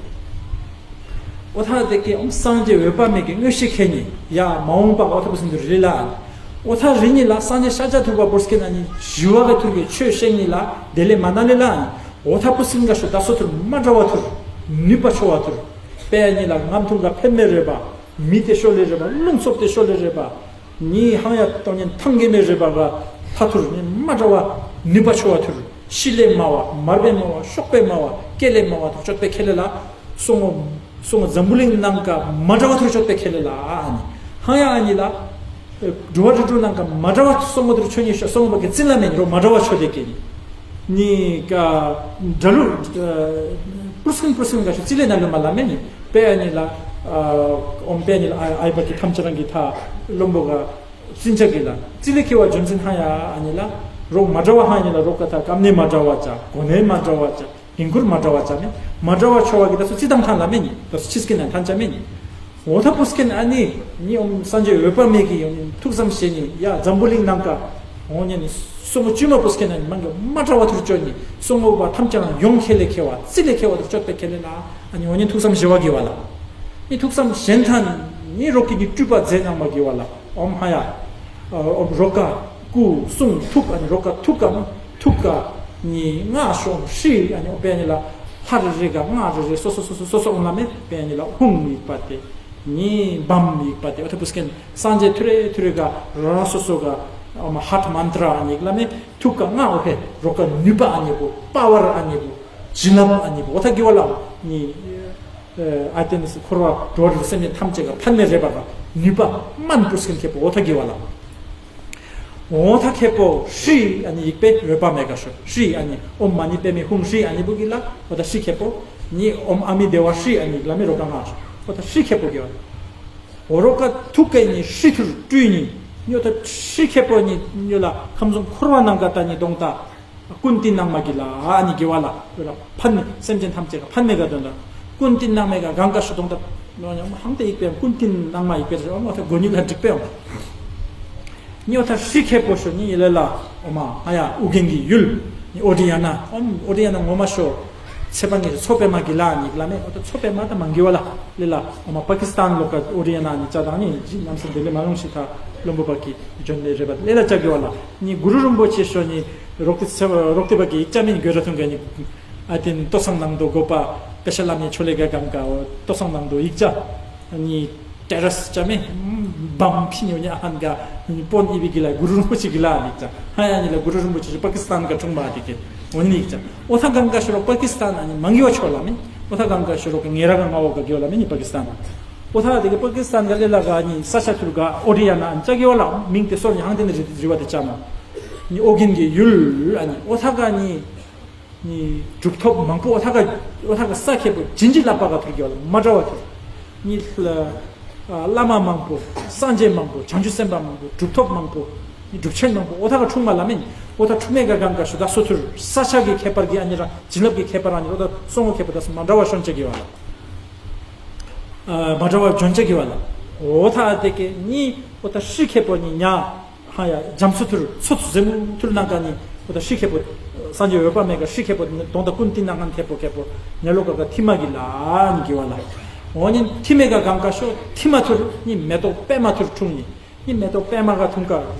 ཨོ་ཐ་དེ་ཀའི་ཨོམ་སངས་རྒྱས་འོད་དཔག་མེད་ཀྱི་མངོན་ཤེས་ཁེ་ཉི་ཡ་མ་འོངས་པ་ཨོ་ཐ་བུ་སིན་དུ་རི་ལ། ཨོ་ཐ་རི་ཉི་ལ་སངས་རྒྱས་ཤཱཀྱ་ཐུབ་པ་བོར་སྐེ་ན་ཉི་ཞི་བ་ག་ཐུར་གི་ཆོས་བཤད་ཉི་ལ་དེ་ལས་མ་ན་ལེ་ལ། ཨོ་ཐ་བུ་སིན་ག་ཤོ་ད་སོ་ཐུར་མ་འདྲ་བ་ཐུར་ནུས་པ་ཆོ་བ་ཐུར་པེ་ཉི་ལ་ངམ་ཐུང་ག་ཕན་མེ་རེ་བ་མི་དེ་ཤོ་ལེ་རེ་བ་རླུང་འཚུབ་དེ་ཤོ་ལེ་རེ་བ། ཉི་ཧང་ཡ་ཏོ་ཉན་ཐང་གེ་མེ་རེ་བ་ག་ཐ་ཐུར་ཉི་མ་འདྲ་བ་ནུས་པ་ཆོ་བ་ཐུར་ཤི་ལེ་མ་བ་མར་བེ་མ་བ་ཤོག་པེ་མ་བ་ཀེ་ལེ་མ་བ་ཐུར་ཆོད་པེ་ཁེ་ལེ་ལ། སོ་ངོ་སོ་ངོ་འཛམ་བུ་གླིང་ནང་ག་མ་འདྲ་བ་ཐུར་ཆོད་པེ་ཁེ་ལེ་ལ་ཨ་ནི་ཧང་ཡ་ཨ་ནི་ལ། འགྲོ་བ་རིགས་དྲུག་ནང་ག་མ་འདྲ་བ་སོ་ངོ་ཐུར་ཆོད་ཉི་ཤ་སོ་ངོ་བ་གི་ཙིན་ལ་མེ་ཉི་རོ་མ་འདྲ་བ་ཆོད་དེ་ཀེ་ཉི། ནི་ཀ་འདྲ་ལུ་པུར་སིན་པུར་སིན་ག་ཤུ་ཙི་ལེ་ན་ལུ་མ་ལ་མེ་ནི་པེ་ཨ་ནི་ལ་ཨོམ་པེ་ཨ་ནི་ལ་ཨ་ཨའི་པ་ཀི་ཐམ་ཅ་རང་གི་ཐ་ལོམ་བོ་ག་སིན་ཅ་གི་ལ་ཙི་ལེ་ཁེ་བ་ཇོན་སིན་ཧ་ཡ་ཨ་ནི་ལ་རོག་མ་འདྲ་བ་ཧ་ནི་ལ་རོག་ག་ཐ་ཀམ་ནེ་མ་འདྲ་བ་ཅ་གོ་ནེ་མ་འདྲ་བ་ཅ་འགན་ཁུར་མ་འདྲ་བ་ཅ་མེ་མ་འདྲ་བ་ཆོ་བ་གི་ད་སུ་ཙི་དང་ཐང་ལ་མེ་ནི་ད་སུ་ཆིས་ཀི་ན་ཐང་ཅ་མེ་ནི། འོ་ཐ་པུ་སྐེན་ཨ་ནི་ཉི་ཨོམ་སངས་རྒྱས་འོད་དཔག་མེད་ཀྱི་ཡོང་ནི་ཐུགས་བསམ་བཞེས་ནི་ཡ་འཛམ་བུ་གླིང་ནང་ཀ་འོ་ཉན་ནི་སོ་ངོ་བཅུ་མ་པུ་སྐེན་ཨ་ནི་མང་གི་མ་འདྲ་བ་ཐུར་བཅོ་ནི་སོ་ངོ་བ་ཐམས་ཅད་ཡོང་ཁེ་ལེ་ཁེ་བ་ཙི་ལེ་ཁེ་བ་ཐུར་བཅོ་པེ་ཁེ་ལེ་ན་ཨ་ནི་འོ་ཉན་ཐུགས་བསམ་བཞེས་བ་གི་བ་ལ་ནི་ཐུགས་བསམ་བཞེན་ཐན་ནི་རོག་གི་ནི་སྤྲུལ་པ་མཛད་གནང་བ་གི་བ་ལ་ཨོམ་ཧ་ཡ། ཨོམ་རོ་ཀ་སྐུ་གསུང་ཐུགས་ཨ་ནི་རོ་ཀ་ཐུགས་ཀ་ཐུགས་ཀ་ནི་སྔགས་ཤོམ་ཧྲི་ཨ་ནི་ཨོ་པེ་ཨ་ནི་ལ་ལྷ་རེ་རེ་ག་སྔགས་རེ་རེ་སོ་སོ་སོ་སོ་སོ་སོ་ཨོ་ལ་མེ་པེ་ཨ་ནི་ལ་ཧུང་མི་ཡིག་པ་དེ་ནི་བམ་མི་ཡིག་པ་དེ་ཨོ་ཐ་པུ་སྐེན་སངས་རྒྱས་ཐུ་རེ་ཐུ་རེ་ག་ར་སོ་སོ་ག་ཨོ་མ་ཧཱཊ་མན་ཏྲ་ཨ་ནི་ལ་མེ་ཐུགས་ཀ་སྔགས་ཨོ་ཧེ་རོ་ཀ་ནུས་པ་ཨ་ནི་བོ་པ་ཝར་ཨ་ནི་བོ་བྱིན་རླབས་ཨ་ནི་བོ་ཨོ་ཐ་གི་བ་ལ་ནི། ཨ་ཏེ་ནི་སི་འཁོར་བ་འགྲོ་བ་རིགས་སེམས་ཅན་ཐམས་ཅད་ཀ་ཕན་མེད་རེ་བ་ག་ནུས་པ་མན་པུ་སིན་ཁེ་པོ་ཨོ་ཐ་གི་བ་ལ། ཨོ་ཐ་ཁེ་པོ་ཧྲི་ཨ་ནི་ཡིག་པེ་འོད་དཔག་མེད་ག་ཤོ་ཧྲི་ཨ་ནི་ཨོམ་མ་ནི་པེ་མི་ཧུང་ཧྲི་ཨ་ནི་བུ་གི་ལ་ཨོ་ཐ་ཧྲི་ཁེ་པོ་ནི་ཨོམ་ཨ་མི་དེ་བ་ཧྲི་ཨ་ནི་ལ་མི་རོ་ཀ་ང་ཤོ་ཨོ་ཐ་ཧྲི་ཁེ་པོ་གི་བ་ལ། ཨོ་རོ་ཀ་ཐུགས་ཀ་ནི་ཧྲི་ཐུར་སྤྲུལ་ནི་ཉོ་ཐ་ཧྲི་ཁེ་པོ་ནི་ཉོ་ལ་ཁམས་གསུམ་འཁོར་བ་ནང་ག་ད་ནི་གདོང་ད། ཀུན་ཏི་ནང་མ་གི་ལ་ཨ་ནི་གི་བ་ལ་ཡོད་ལ་ཕན་ནི་སེམས་ཅན་ཐམས་ཅད་ཀ་ཕན་མེད་ག་དོན་ལ་ཀུན་ཏི་ནང་མེད་ག་གང་ག་ཤུ་དོང་ད་ནོ་ཉམ་ཧང་ཏེ་ཡིག་པའི་ཀུན་ཏི་ནང་མ་ཡིག་པའི་རེ་འོ་མ་ཐ་གོ་ཉིད་ལ་འགྲིག་པའི་འོ་མ་ཉི་འོ་ཐ་ཧྲི་ཁེ་པོ་ཤོ་ཉི་ཡི་ལེ་ལ་འོ་མ་ཨ་ཡ་ཨུ་རྒྱན་གི་ཡུལ་ཉི་ཨོ་ཏི་ཡ་ན་འོ་ཨོ་ཏི་ཡ་ན་ངོ་མ་ཤོ་ ཚེ་པ་ངེ་མཚོ་པད་མ་གི་ལ་ནི་ལ་མེ་འོ་ད་མཚོ་པད་མ་ད་མང་གི་བ་ལ་ལེ་ལ་འོ་མ་པ་ཀི་སི་ཐན་ལོ་ཀ་ཨོ་རི་ཡ་ན་ནི་ཅག་དང་ནི་ཇི་ནམ་སེ་འདི་ལེ་མ་ལུང་ཤི་ཐ་བློན་པོ་པ་ཀི་ཇོན་ལེ་རེ་བ་ལེ་ལ་ཅག་གི་བ་ལ་ནི་གུ་རུ་རིན་པོ་ཆེ་ཤོ་ནི་རོག་ཏི་ཚེ་རོག་ཏི་པ་ཀི་ཡིག་ཅ་མིན་གོ་ར་ཐུང་ག་ནི་ཨ་ཏིན་ཏོ་སང་ནང་དོ་གོ་པ་པེ་ཤ་ལ་ནི་ཆོ་ལེ་ག་གང་ག་འོ་ཏོ་སང་ནང་དོ་ཡིག་ཅ་ནི། ཏེ་ར་སི་ཅ་མེ། བམ་ཕི་ཉོ་ཉ་ཧན་ག་པོན་ཨི་བི་གི་ལ་གུ་རུ་རིན་པོ་ཆེ་གི་ལ་ནི་ཅ། ཧ་ཡ་ནི་ལ་གུ་རུ་རིན་པོ་ཆེ་པ་ཀི་སི་ཐན་ག་ཁྲུང་མ་དེ་གི་འོ་ནི་ཅ། འོ་ཐ་གང་ག་ཤོ་རོ་པ་ཀི་སི་ཐན་ཨ་ནི་མང་གི་བ་ཆོ་ལ་མིན། འོ་ཐ་གང་ག་ཤོ་རོ་ག་ངེ་ར་ག་ང་འོ་ག་གི་བ་ལ་མིན་ནི་པ་ཀི་སི་ཐན། འོ་ཐ་དེ་གི་པ་ཀི་སི་ཐན་ག་ལེ་ལ་ག་ནི་ས་ཆ་ཐུར་ག་ཨོ་རི་ཡ་ན་ཨ་ནི་ཅ་གི་བ་ལ་མིང་དེ་སོར་ནི་ཧང་དེ་ནི་རི་རི་བ་དེ་ཅ་མ། ནི་ཨོ་རྒྱན་གི་ཡུལ་ཨ་ནི་འོ་ཐ་ག་ནི། ནི་གྲུབ་ཐོབ་མང་པོ་ཨོ་ཐ་ག་ཨོ་ཐ་ག་ས་ཁེ་པོ་ཇིན་ཇི་ལ་པ་ག་ཐུར་གི་བ་ལ་མ་འདྲ་བ་ཐུར། ནི་བླ་མ་མང་པོ་སངས་རྒྱས་མང་པོ་བྱང་ཆུབ་སེམས་དཔའ་མང་པོ་གྲུབ་ཐོབ་མང་པོ་ནི་གྲུབ་ཆེན་མང་པོ་ཨོ་ཐ་ག་འཁྲུངས་མ་ལ་མིན། ཨོ་ཐ་འཁྲུངས་མེད་ག་གང་ག་ཤུ་ད་སོ་ཐུར་ས་ཆ་གི་ཁེ་པར་གི་ཨ་ནི་ར་བྱིན་རླབས་གི་ཁེ་པར་ཨ་ནི་ཨོ་ཐ་སོང་ངོ་ཁེ་པོ་ད་སོ་མ་འདྲ་བ་ཤོན་ཅེ་གི་བ་ལ། མ་འདྲ་བ་ཇོན་ཅེ་གི་བ་ལ། ཨོ་ཐ་ཨ་དེ་ཀེ་ནི་ཨོ་ཐ་ཧྲི་ཁེ་པོ་ནི་ཉ། ཧ་ཡ་རྒྱ་མཚོ་ཐུར་མཚོ་ཟེ་མུ་ཐུར་ནང་ག་ནི་ཨོ་ད་ཧྲི་ཁེ་པོ་སངས་རྒྱས་འོད་དཔག་མེད་ག་ཧྲི་ཁེ་པོ་དོང་ད་ཀུན་ཏི་ནང་ཁན་ཁེ་པོ་ཁེ་པོ་ཉ་ལོ་ཀ་ག་ཐི་མ་གི་ལ་ནི་གི་བ་ལ། འོ་ནི་ཐི་མེ་ག་གང་ག་ཤོ་ཐི་མ་ཐུར་ནི་མེ་ཏོག་པད་མ་ཐུར་འཁྲུངས་ནི་ནི་མེ་ཏོག་པད་མ་ག་ཐུང་ཀ་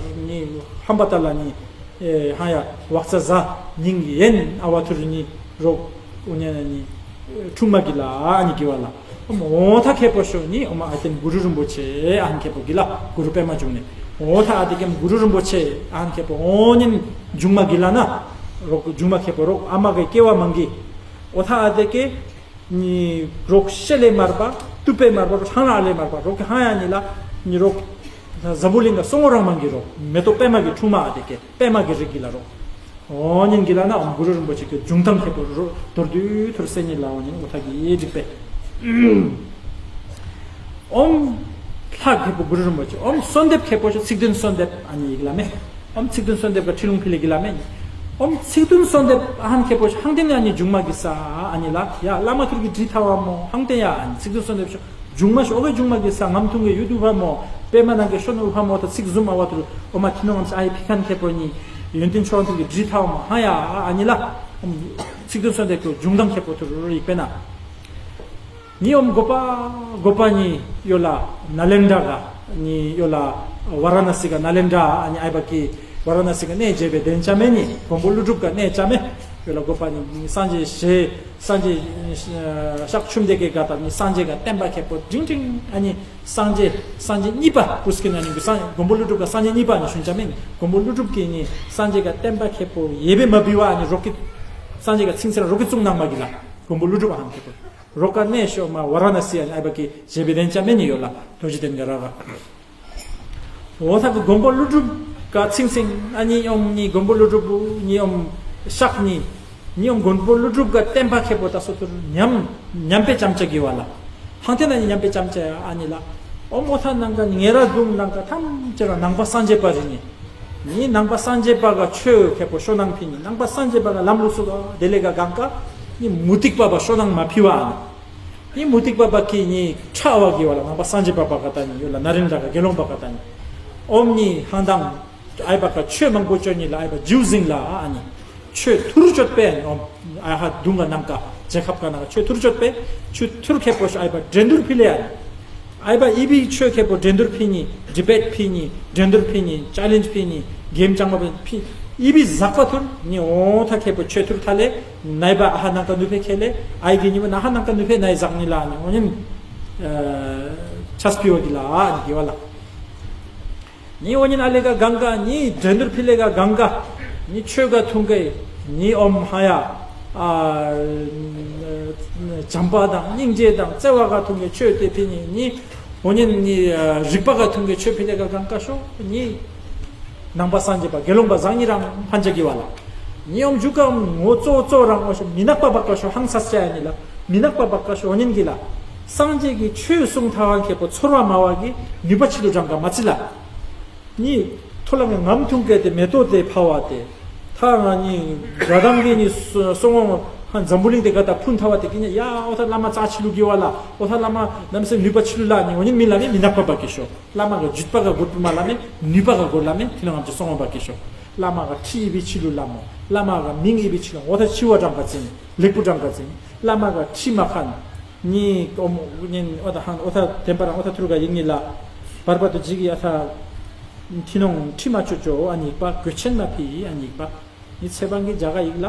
ནི་ཧམ་པ་ཏ་ལ་ནི་ཧ་ཡ་བག་ཚ་ཟ་ཉིང་ཡེན་ཨ་བ་ཐུར་ནི་རོག་འོ་ནི་ནི་འཁྲུངས་མ་གི་ལ་ཨ་ནི་གི་བ་ལ། འོ་ཐ་ཁེ་པོ་ཤོ་ནི་འོ་མ་ཨ་ཏེན་གུ་རུ་རིན་པོ་ཆེ་ཨ་ཧན་ཁེ་པོ་གི་ལ་གུ་རུ་པད་མ་བྱུང་ནས་འོ་ཐ་ཨ་ཏེ་ཀེམ་གུ་རུ་རིན་པོ་ཆེ་ཨ་ཧན་ཁེ་པོ་འོ་ནི་འབྱུང་མ་གི་ལ་ན་རོག་འབྱུང་མ་ཁེ་པོ་རོག་ཨ་མ་གི་སྐྱེ་བ་མང་གི་འོ་ཐ་ཨ་ཏེ་ཀེ་ནི་རོག་ཤེ་ལེ་མར་པ་ཏུ་པེ་མར་པ་རོག་ཧང་ལ་ཨ་ལེ་མར་པ་རོག་ཧང་ཡ་ནི་ལ་ནི་རོག་འཛམ་བུ་གླིང་ག་སོང་ངོ་རང་མང་གི་རོག་མེ་ཏོག་པད་མ་གི་འཁྲུངས་མ་ཨ་ཏེ་ཀེ་པད་མ་གི་རིགས་གི་ལ་རོག་འོ་ཉིན་གྱི་ལ་ན་འོམ་གུ་རུ་རིན་པོ་ཆེ་གི་འབྱུང་ཐང་ཁེ་པོ་རོ་མདོར་བསྡུས་ཐུར་སེ་ཉིན་ལ་འོ་ཉིན་འོ་ཐག་གི་ཡེ་འགྲིག་པས། འོམ་ལྷ་ཁེ་པོ་གུ་རུ་རིན་པོ་ཆེ་འོམ་གསོལ་འདེབས་ཁེ་པོ་ཆེ་ཚིག་བདུན་གསོལ་འདེབས་ཨ་ནི་ཡིག་ལ་མེ། འོམ་ཚིག་བདུན་གསོལ་འདེབས་ག་ཁྲི་ལུང་ཕི་ལེ་གི་ལ་མེ། འོམ་ཚིག་བདུན་གསོལ་འདེབས་ཨ་ཧན་ཁེ་པོ་ཆེ་ཧང་ཏེན་ཨ་ནི་འབྱུང་མ་གི་ས་ཨ་ནི་ལ་ཡ་བླ་མ་ཐུར་གི་བྲིས་ཐ་བ་མོ་ཧང་ཏེན་ཡ་ཨ་ནི་ཚིག་བདུན་གསོལ་འདེབས་ཆོ། འབྱུང་མ་ཤོ་ཨོ་གེ་འབྱུང་མ་གེ་ས་ངམ་ཐུང་གེ་ཡུ་ཏུ་ཕ་མོ་པེ་མ་ནང་གེ་ཤོ་ནུ་ཕ་མོ་ད་ཚིག་ཟུམ་ཨ་བ་ཏུ་ཨོ་མ་ཐི་ནོ་ངམ་ས་ཨའི་ཕི་ཁན་ཁེ་པོ་ནི་ཡོན་ཏན་ཆོ་ཐུང་གེ་བྲི་ཐའོ་མ་ཧ་ཡ་ཨ་ནི་ལ་ཚིག་དོན་སོན་ཏེ་ཁོ་འབྱུང་ཐང་ཁེ་པོ་ཐུ་རུ་ཡིག་པེ་ན་ནི་ཨོམ་གོ་པ་གོ་པ་ནི་ཡོ་ལ་ན་ལེན་དྲ་ག་ནི་ཡོ་ལ་ཝ་ར་ན་སི་ག་ན་ལེན་དྲ་ཨ་ནི་ཨའི་བ་ཀི་ཝ་ར་ན་སི་ག་གནས་མཇལ་བའི་དན་ཅ་མེ་ནི་མགོན་པོ་ཀླུ་སྒྲུབ་ག་གནས་ཅ་མེ་ཡོ་ལ་གོ་པ་ནི་སངས་རྒྱས་ཞེས། སངས་རྒྱས་ཤཱཀྱ་ཆུ་འདེ་ཀེ་ག་ད་ནི་སངས་རྒྱས་ག་བསྟན་པ་ཁེ་པོ་འབྲིང་འབྲིང་ཨ་ནི་སངས་རྒྱས་སངས་རྒྱས་གཉིས་པ་པུས་ཀི་ན་ནི་སངས་མགོན་པོ་ཀླུ་སྒྲུབ་ག་སངས་རྒྱས་གཉིས་པ་ནི་ཤུན་ཅ་མེ་ནི་མགོན་པོ་ཀླུ་སྒྲུབ་ཀྱི་ནི་སངས་རྒྱས་ག་བསྟན་པ་ཁེ་པོ་ཡེ་བེ་མ་བི་བ་ཨ་ནི་རོ་ཀི་སངས་རྒྱས་ག་ཚིང་ཚེ་ར་རོ་ཀི་ཙུང་ནང་མ་གི་ལ་མགོན་པོ་ཀླུ་སྒྲུབ་ཨ་ཧམ་ཁེ་པོ་རོ་ཀ་གནས་ཤོ་མ་ཝ་ར་ན་སི་ཨ་ནི་ཨའི་བ་ཀི་ཞེ་བེ་དན་ཅ་མེ་ནི་ཡོ་ལ་རྡོ་རྗེ་གདན་ག་ར་ག་འོ་ཐ་གི་མགོན་པོ་ཀླུ་སྒྲུབ་ག་ཚིང་ཚིང་ཨ་ནི་ཨོམ་ནི་མགོན་པོ་ཀླུ་སྒྲུབ་ནི་ཨོམ་ཤག་ནི་ནི་ཨོམ་མགོན་པོ་ཀླུ་སྒྲུབ་ག་བསྟན་པ་ཁེ་པོ་ད་སོ་ཐུར་ཉམ་ཉམ་པེ་ཅམ་ཅ་གི་བ་ལ་ཧང་ཐེ་ན་ནི་ཉམ་པེ་ཅམ་ཅ་ཨ་ནི་ལ་ཨོམ་འོ་ཐ་ནང་ག་ངེ་ར་དུང་ནང་ག་ཐམ་ཅེ་ར་ནང་པ་སངས་རྒྱས་པ་རི་ནི་ནི་ནང་པ་སངས་རྒྱས་པ་ག་ཆོས་ཁེ་པོ་ཤོ་ནང་ཕི་ནི་ནང་པ་སངས་རྒྱས་པ་ག་ལམ་ལུགས་སུ་ག་དེ་ལེ་ག་གང་ག་ནི་མུ་ཏིག་པ་བ་ཤོ་ནང་མ་ཕི་བ་ཨ་ནི། ནི་མུ་ཏིག་པ་པ་ཀི་ནི་ཁྲ་བ་གི་བ་ལ་ནང་པ་སངས་རྒྱས་པ་པ་ག་ད་ནི་ཡོད་ལ་ན་རིན་དྲ་ག་དགེ་སློང་པ་ག་ད་ནི་ཨོམ་ནི་ཧང་དང་ཨའི་པ་ག་ཆོས་མང་པོ་ཅོ་ནི་ལ་ཨའི་པ་ཇིའུ་ཟིང་ལ་ཨ་ནི་ཆོས་ཐུར་ཅོད་པེ་ཨོམ་ཨ་ཧ་དུང་ག་ནང་ག་རྒྱལ་ཁབ་ག་ནང་ག་ཆོས་ཐུར་ཅོད་པེ་ཆོས་ཐུར་ཁེ་པོ་ཤ་ཨའི་པ་འགྲན་བསྡུར་ཕི་ལེ་ཨ་ནི་ཨའི་པ་ཨི་བི་ཆོས་ཁེ་པོ་འགྲན་བསྡུར་ཕི་ནི་ཌི་བེཊ་ཕི་ནི་འགྲན་བསྡུར་ཕི་ནི་ཅ་ལེན་ཇི་ཕི་ནི་གེམ་ཅང་མ་ཕི་ཨི་བི་ཟག་པ་ཐུར་ནི་ཨོ་ཐ་ཁེ་པོ་ཆོས་ཐུར་ཐ་ལེ། ནའི་པ་ཨ་ཧ་ནང་ཀ་ནུ་ཕེ་ཁེ་ལེ། ཨའི་གི་ཉི་མ་ན་ཧ་ནང་ཀ་ནུ་ཕེ་ནའི་ཟག་ནི་ལ་ནི་ཨོ་ཉིན། ཆས་པི་བ་གི་ལ་ཨ་ནི་གི་བ་ལ། ནི་ཨོ་ཉིན་ཨ་ལེ་ག་གང་ག་ནི་འགྲན་བསྡུར་ཕི་ལེ་ག་གང་ག་ནི་ཆོས་ག་ཐུང་གེ་ནི་ཨོམ་ཧ་ཡ། བྱམས་པ་དང་སྙིང་རྗེ་དང་བརྩེ་བ་ག་ཐུང་གེ་ཆོས་དེ་ཕི་ནི་ནི། འོ་ཉིན་ནི་རིག་པ་ག་ཐུང་གེ་ཆོས་ཕི་ལེ་ག་གང་ག་ཤོ་ནི། ནང་པ་སངས་རྒྱས་པ་དགེ་སློང་པ་བཟང་ཉི་རང་ཕན་ཆ་གི་བ་ལ། ཉི་ཨོམ་ཇུ་ཀ་ངོ་ཙོ་ཙོ་རང་ཨོ་ཤོ་མི་ནག་པ་བ་ཀ་ཤོ་ཧང་སས་ཅ་ཡ་ནི་ལ་མི་ནག་པ་བ་ཀ་ཤོ་ཨོ་ཉིན་གི་ལ། སངས་རྒྱས་ཀྱི་ཆོས་གསུང་ཐ་ཧང་ཁེ་པོ་ཚོར་བ་མ་བ་གི་ནུས་པ་ཆི་ལུ་འགྲང་ག་མ་ཚི་ལ། ནི་ཐོ་ལ་ངའི་ངམ་ཐུང་གེ་དེ་མེ་ཏོག་དེ་ཕ་བ་དེ། ཐ་ང་ནི་ར་དང་གི་ནི་སོ་ངོ་ཧང་འཛམ་བུ་གླིང་དེ་ག་ད་ཕུན་ཐ་བ་དེ་གི་ནི་ཡ་ཨོ་ཐ་བླ་མ་ཙ་ཆི་ལུ་གི་བ་ལ་ཨོ་ཐ་བླ་མ་ནམ་སེ་ནུས་པ་ཆི་ལུ་ལ་ནི་ཨོ་ཉིན་མི་ལ་ནི་མི་ནག་པ་བ་ཀ་ཤོ། བླ་མ་གི་བརྒྱུད་པ་ག་སྒོར་པི་མ་ལ་མེ་ནུས་པ་ག་སྒོར་ལ་མེ་ཐི་ན་ངམ་ཅི་སོང་བ་གི་ཤོ། བླ་མ་ག་ཁྲི་ཡི་བི་ཆི་ལུ་བླ་མོ། བླ་མ་ག་མིང་ཡི་བི་ཆི་ལུ་འོ་ཐ་ཆི་བ་གྲངས་ཀ་ཙིང་ལེགས་པོ་གྲངས་ཀ་ཙིང་། བླ་མ་ག་ཁྲི་མ་ཁན། ཉི་ཨོ་མོ་ཉིན་ཨོ་ཐ་ཧང་ཨོ་ཐ་དེན་པ་རང་ཨོ་ཐ་ཐུར་ག་ཡིག་ཉི་ལ། བར་པ་དུ་ཇི་གི་ཨ་ཐ། ཐི་ནོང་ཁྲི་མ་ཆོ་ཆོ་ཨ་ཉིག་པ་གོས་ཆེན་མ་ཕི་ཨ་ཉིག་པ། ཉི་ཚེ་བང་གི་ཇ་ག་ཡིག་ལ།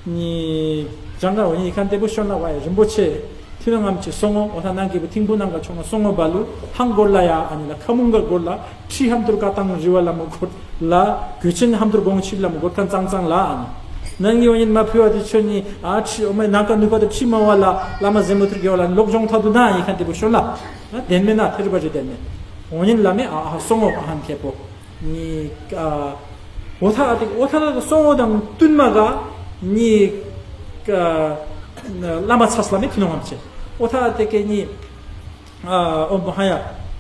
ཉི་ཇང་ག་འོ་ཉི་ཁན་ཏེ་བུ་ཤོན་ལ་བ་ཡ་རིན་པོ་ཆེ། ཐི་ནོང་ངམ་ཆེ་སོང་ངོ་ཨོ་ཐ་ནང་གི་བུ་ཐིང་བུ་ནང་ག་ཆོང་ང་སོང་ངོ་བ་ལུ་ཧང་གོར་ལ་ཡ་ཨ་ཉི་ལ་ཁ་མུང་ག་གོར་ལ། ཁྲི་ཧམ་ཐུར་ཀ་ཏང་རི་བ་ལ་མོ་གོར་ལ། གོས་ཆེན་ཧམ་ཐུར་གོང་ཆིབ་ལ་མོ་གོར་ཁན་ཙང་ཙང་ལ་ཨ་ཉི། ནང་གི་འོ་ཉི་མ་ཕི་བ་དེ་ཆོ་ཉི་ཨ་ཁྲི་ཨོ་མའི་ནང་ག་ནུས་པ་དེ་ཁྲི་མ་བ་ལ་བླ་མ་ཟེ་མོ་ཐུར་གེ་བ་ལ་ལོག་ཇོང་ཐ་དུ་ན་ཨ་ཉི་ཁན་ཏེ་བུ་ཤོན་ལ། དེན་མེ་ན་ཐེ་རུ་བ་ཇི་དེན་མེ། འོ་ཉིན་བླ་མེ་ཨ་ཧ་སོང་ངོ་ཨ་ཧན་ཁེ་པོ། ཉི་ཨ་འོ་ཐ་ཨ་ཏེ་འོ་ཐ་ལ་སོང་ངོ་དང་བསྟུན་མ་ག་ཉི་ཨ་བླ་མ་ཚ་བླ་མེ་ཐི་ནོང་ངམ་ཆེ། འོ་ཐ་ཨ་ཏེ་ཀེ་ཉི་ཨ་འོ་མ་ཧ་ཡ།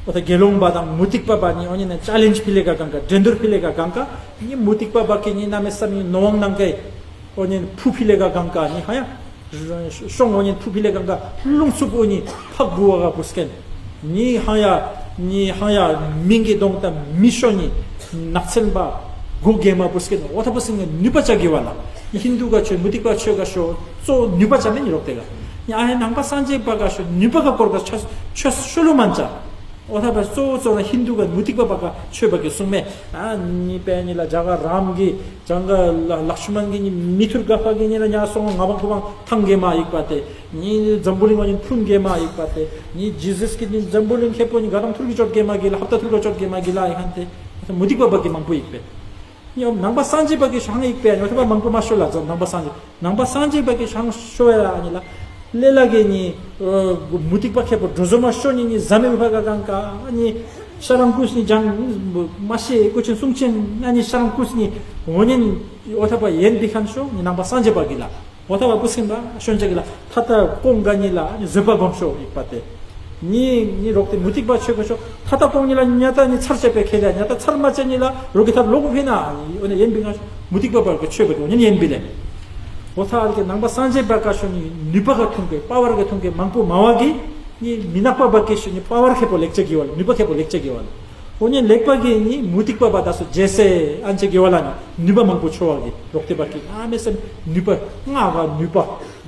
འོ་ཐ་དགེ་སློང་པ་དང་མུ་སྟེགས་པ་པ་ཉི་འོ་ཉིན་ན་ཅ་ལེན་ཇི་ཕི་ལེ་ག་གང་ག་འགྲན་བསྡུར་ཕི་ལེ་ག་གང་ག་ཉི་མུ་སྟེགས་པ་པ་ཀེ་ཉི་ན་མེ་ས་མི་ནོ་ཝང་ནང་གེ། འོ་ཉིན་ཕུ་ཕི་ལེ་ག་གང་ག་ཉི་ཧ་ཡ། ཤོང་འོ་ཉིན་ཕུ་ཕི་ལེ་གང་ག་རླུང་འཚུབ་འོ་ཉིན་ཕག་བུ་བ་ག་བུ་སྐན། ཉི་ཧང་ཡ། ཉི་ཧང་ཡ། མིང་གི་གདོང་ད་མི་ཤོ་ཉི། ནག་ཚན་པ། སྒོ་རྒྱལ་མ་བུ་སྐན་འོ་ཐ་བུ་སྐན་ནུས་པ་ཅག་གི་བ་ལ། ཉི་ཧིན་དུ་ག་ཆོས་མུ་ཏིག་པ་ཆོས་ག་ཤོ་གཙོ་ནུས་པ་ཅག་མེ་ཉི་རོག་དེ་ག། ཉི་ཨ་ཧེ་ནང་པ་སངས་རྒྱས་པ་ག་ཤོ་ནུས་པ་ག་སྐོར་ག་ཆོས་ཆོས་ཤོ་ལུ་མན་ཅག་འོ་ཐ་བ་གཙོ་བོ་གཙོ་ན་ཧིན་དུ་ག་མུ་ཏིག་པ་བ་ག་ཆོས་བ་གི་གསུང་མེ། ཨ་ཉི་པེ་ཉི་ལ་ཇ་ག་རམ་གི། ཇང་ག་ལ་ལག་ཤུ་མན་གི་ཉི་མི་ཐུར་ག་ཕ་གི་ཉི་ལ་ཉ་སོང་ང་བང་ཁུ་བང་ཐང་གེ་མ་ཡིག་པ་ཏེ། ཉི་འཛམ་བུ་གླིང་བ་ཉི་ཕུན་གེ་མ་ཡིག་པ་ཏེ། ཉི་ཇི་ཟིས་གི་ཉི་འཛམ་བུ་གླིང་ཁེ་པོ་ཉི་ག་དང་ཐུར་གི་ཅོད་གེ་མ་གི་ལ་ཧབ་ཏ་ཐུར་ག་ཅོད་གེ་མ་གི་ལ་ཡི་ཧན་ཏེ། མུ་ཏིག་པ་བ་གི་མང་པོ་ཡིག་པེ། ཉི་ནང་པ་སངས་རྒྱས་པ་གི་ཤང་ཡིག་པེ་ཉོ་ཐ་བ་མང་པོ་མ་ཤོ་ལ་ཛོ་ནང་པ་སངས་རྒྱས། ནང་པ་སངས་རྒྱས་པ་གི་ཤང་ཤོ་ཡ་ཨ་ཉི་ལ། ལེ་ལ་གེ་ཉི། མུ་ཏིག་པ་ཁེ་པོ་འགྲོ་བཟོ་མ་ཤོ་ཉི་ཉི་ཟ་མེ་བུ་ཕ་ག་གང་ག་ཉི། ཤ་རང་ཀུས་ཉི་ཇང་མ་ཤེ་ཀུ་ཆེན་སུང་ཆེན་ཨ་ཉི་ཤ་རང་ཀུས་ཉི། འོ་ཉན། འོ་ཐ་པ་ཡན་པི་ཁན་ཤོ་ཉི་ནང་པ་སངས་རྒྱས་པ་གི་ལ། འོ་ཐ་པ་པུ་སིན་པ་ཤོན་ཅ་གི་ལ་ཐ་ཐ་ཀོང་ག་ཉི་ལ་ཉི་བཟོད་པ་སྒོམ་ཤོ་ཡིག་པ་ཏེ། ཉི་ཉི་རོག་ཏེ་མུ་ཏིག་པ་ཆོས་ག་ཤོ་ཐ་ཐ་ཀོང་ཉི་ལ་ཉ་ཐ་ཉི་ཚར་ཆ་པེ་ཁེ་ལ་ཉ་ཐ་ཚར་མ་ཆ་ཉི་ལ་རོག་གི་ཐ་ལོག་ཕེ་ན་ཉི་འོ་ན་ཡན་པི་ང་མུ་ཏིག་པ་པ་གི་ཆོས་ག་ཉི་ཡན་པི་ལེ། འོ་ཐ་ཨ་ལ་གི་ནང་པ་སངས་རྒྱས་པ་ག་ཤོ་ཉི་ནུས་པ་ག་ཐུང་གི་པ་ཝར་ག་ཐུང་གི་མང་པོ་མ་བ་གི་ཉི་མི་ནག་པ་པ་གི་ཤོ་ཉི་པ་ཝར་ཁེ་པོ་ལེགས་ཆ་གི་བ་ལ་ནུས་པ་ཁེ་པོ་ལེགས་ཆ་གི་བ་ལ། འོ་ཉི་ལེགས་པ་གི་ཉི་མུ་ཏིག་པ་པ་ད་སོ་རྗེ་སེ་ཨན་ཆ་གི་བ་ལ་ཉི་ནུས་པ་མང་པོ་ཆོ་བ་གི་རོག་ཏེ་པ་གི་ཨ་མེ་སམ་ནུས་པ་ང་ག་ནུས་པ་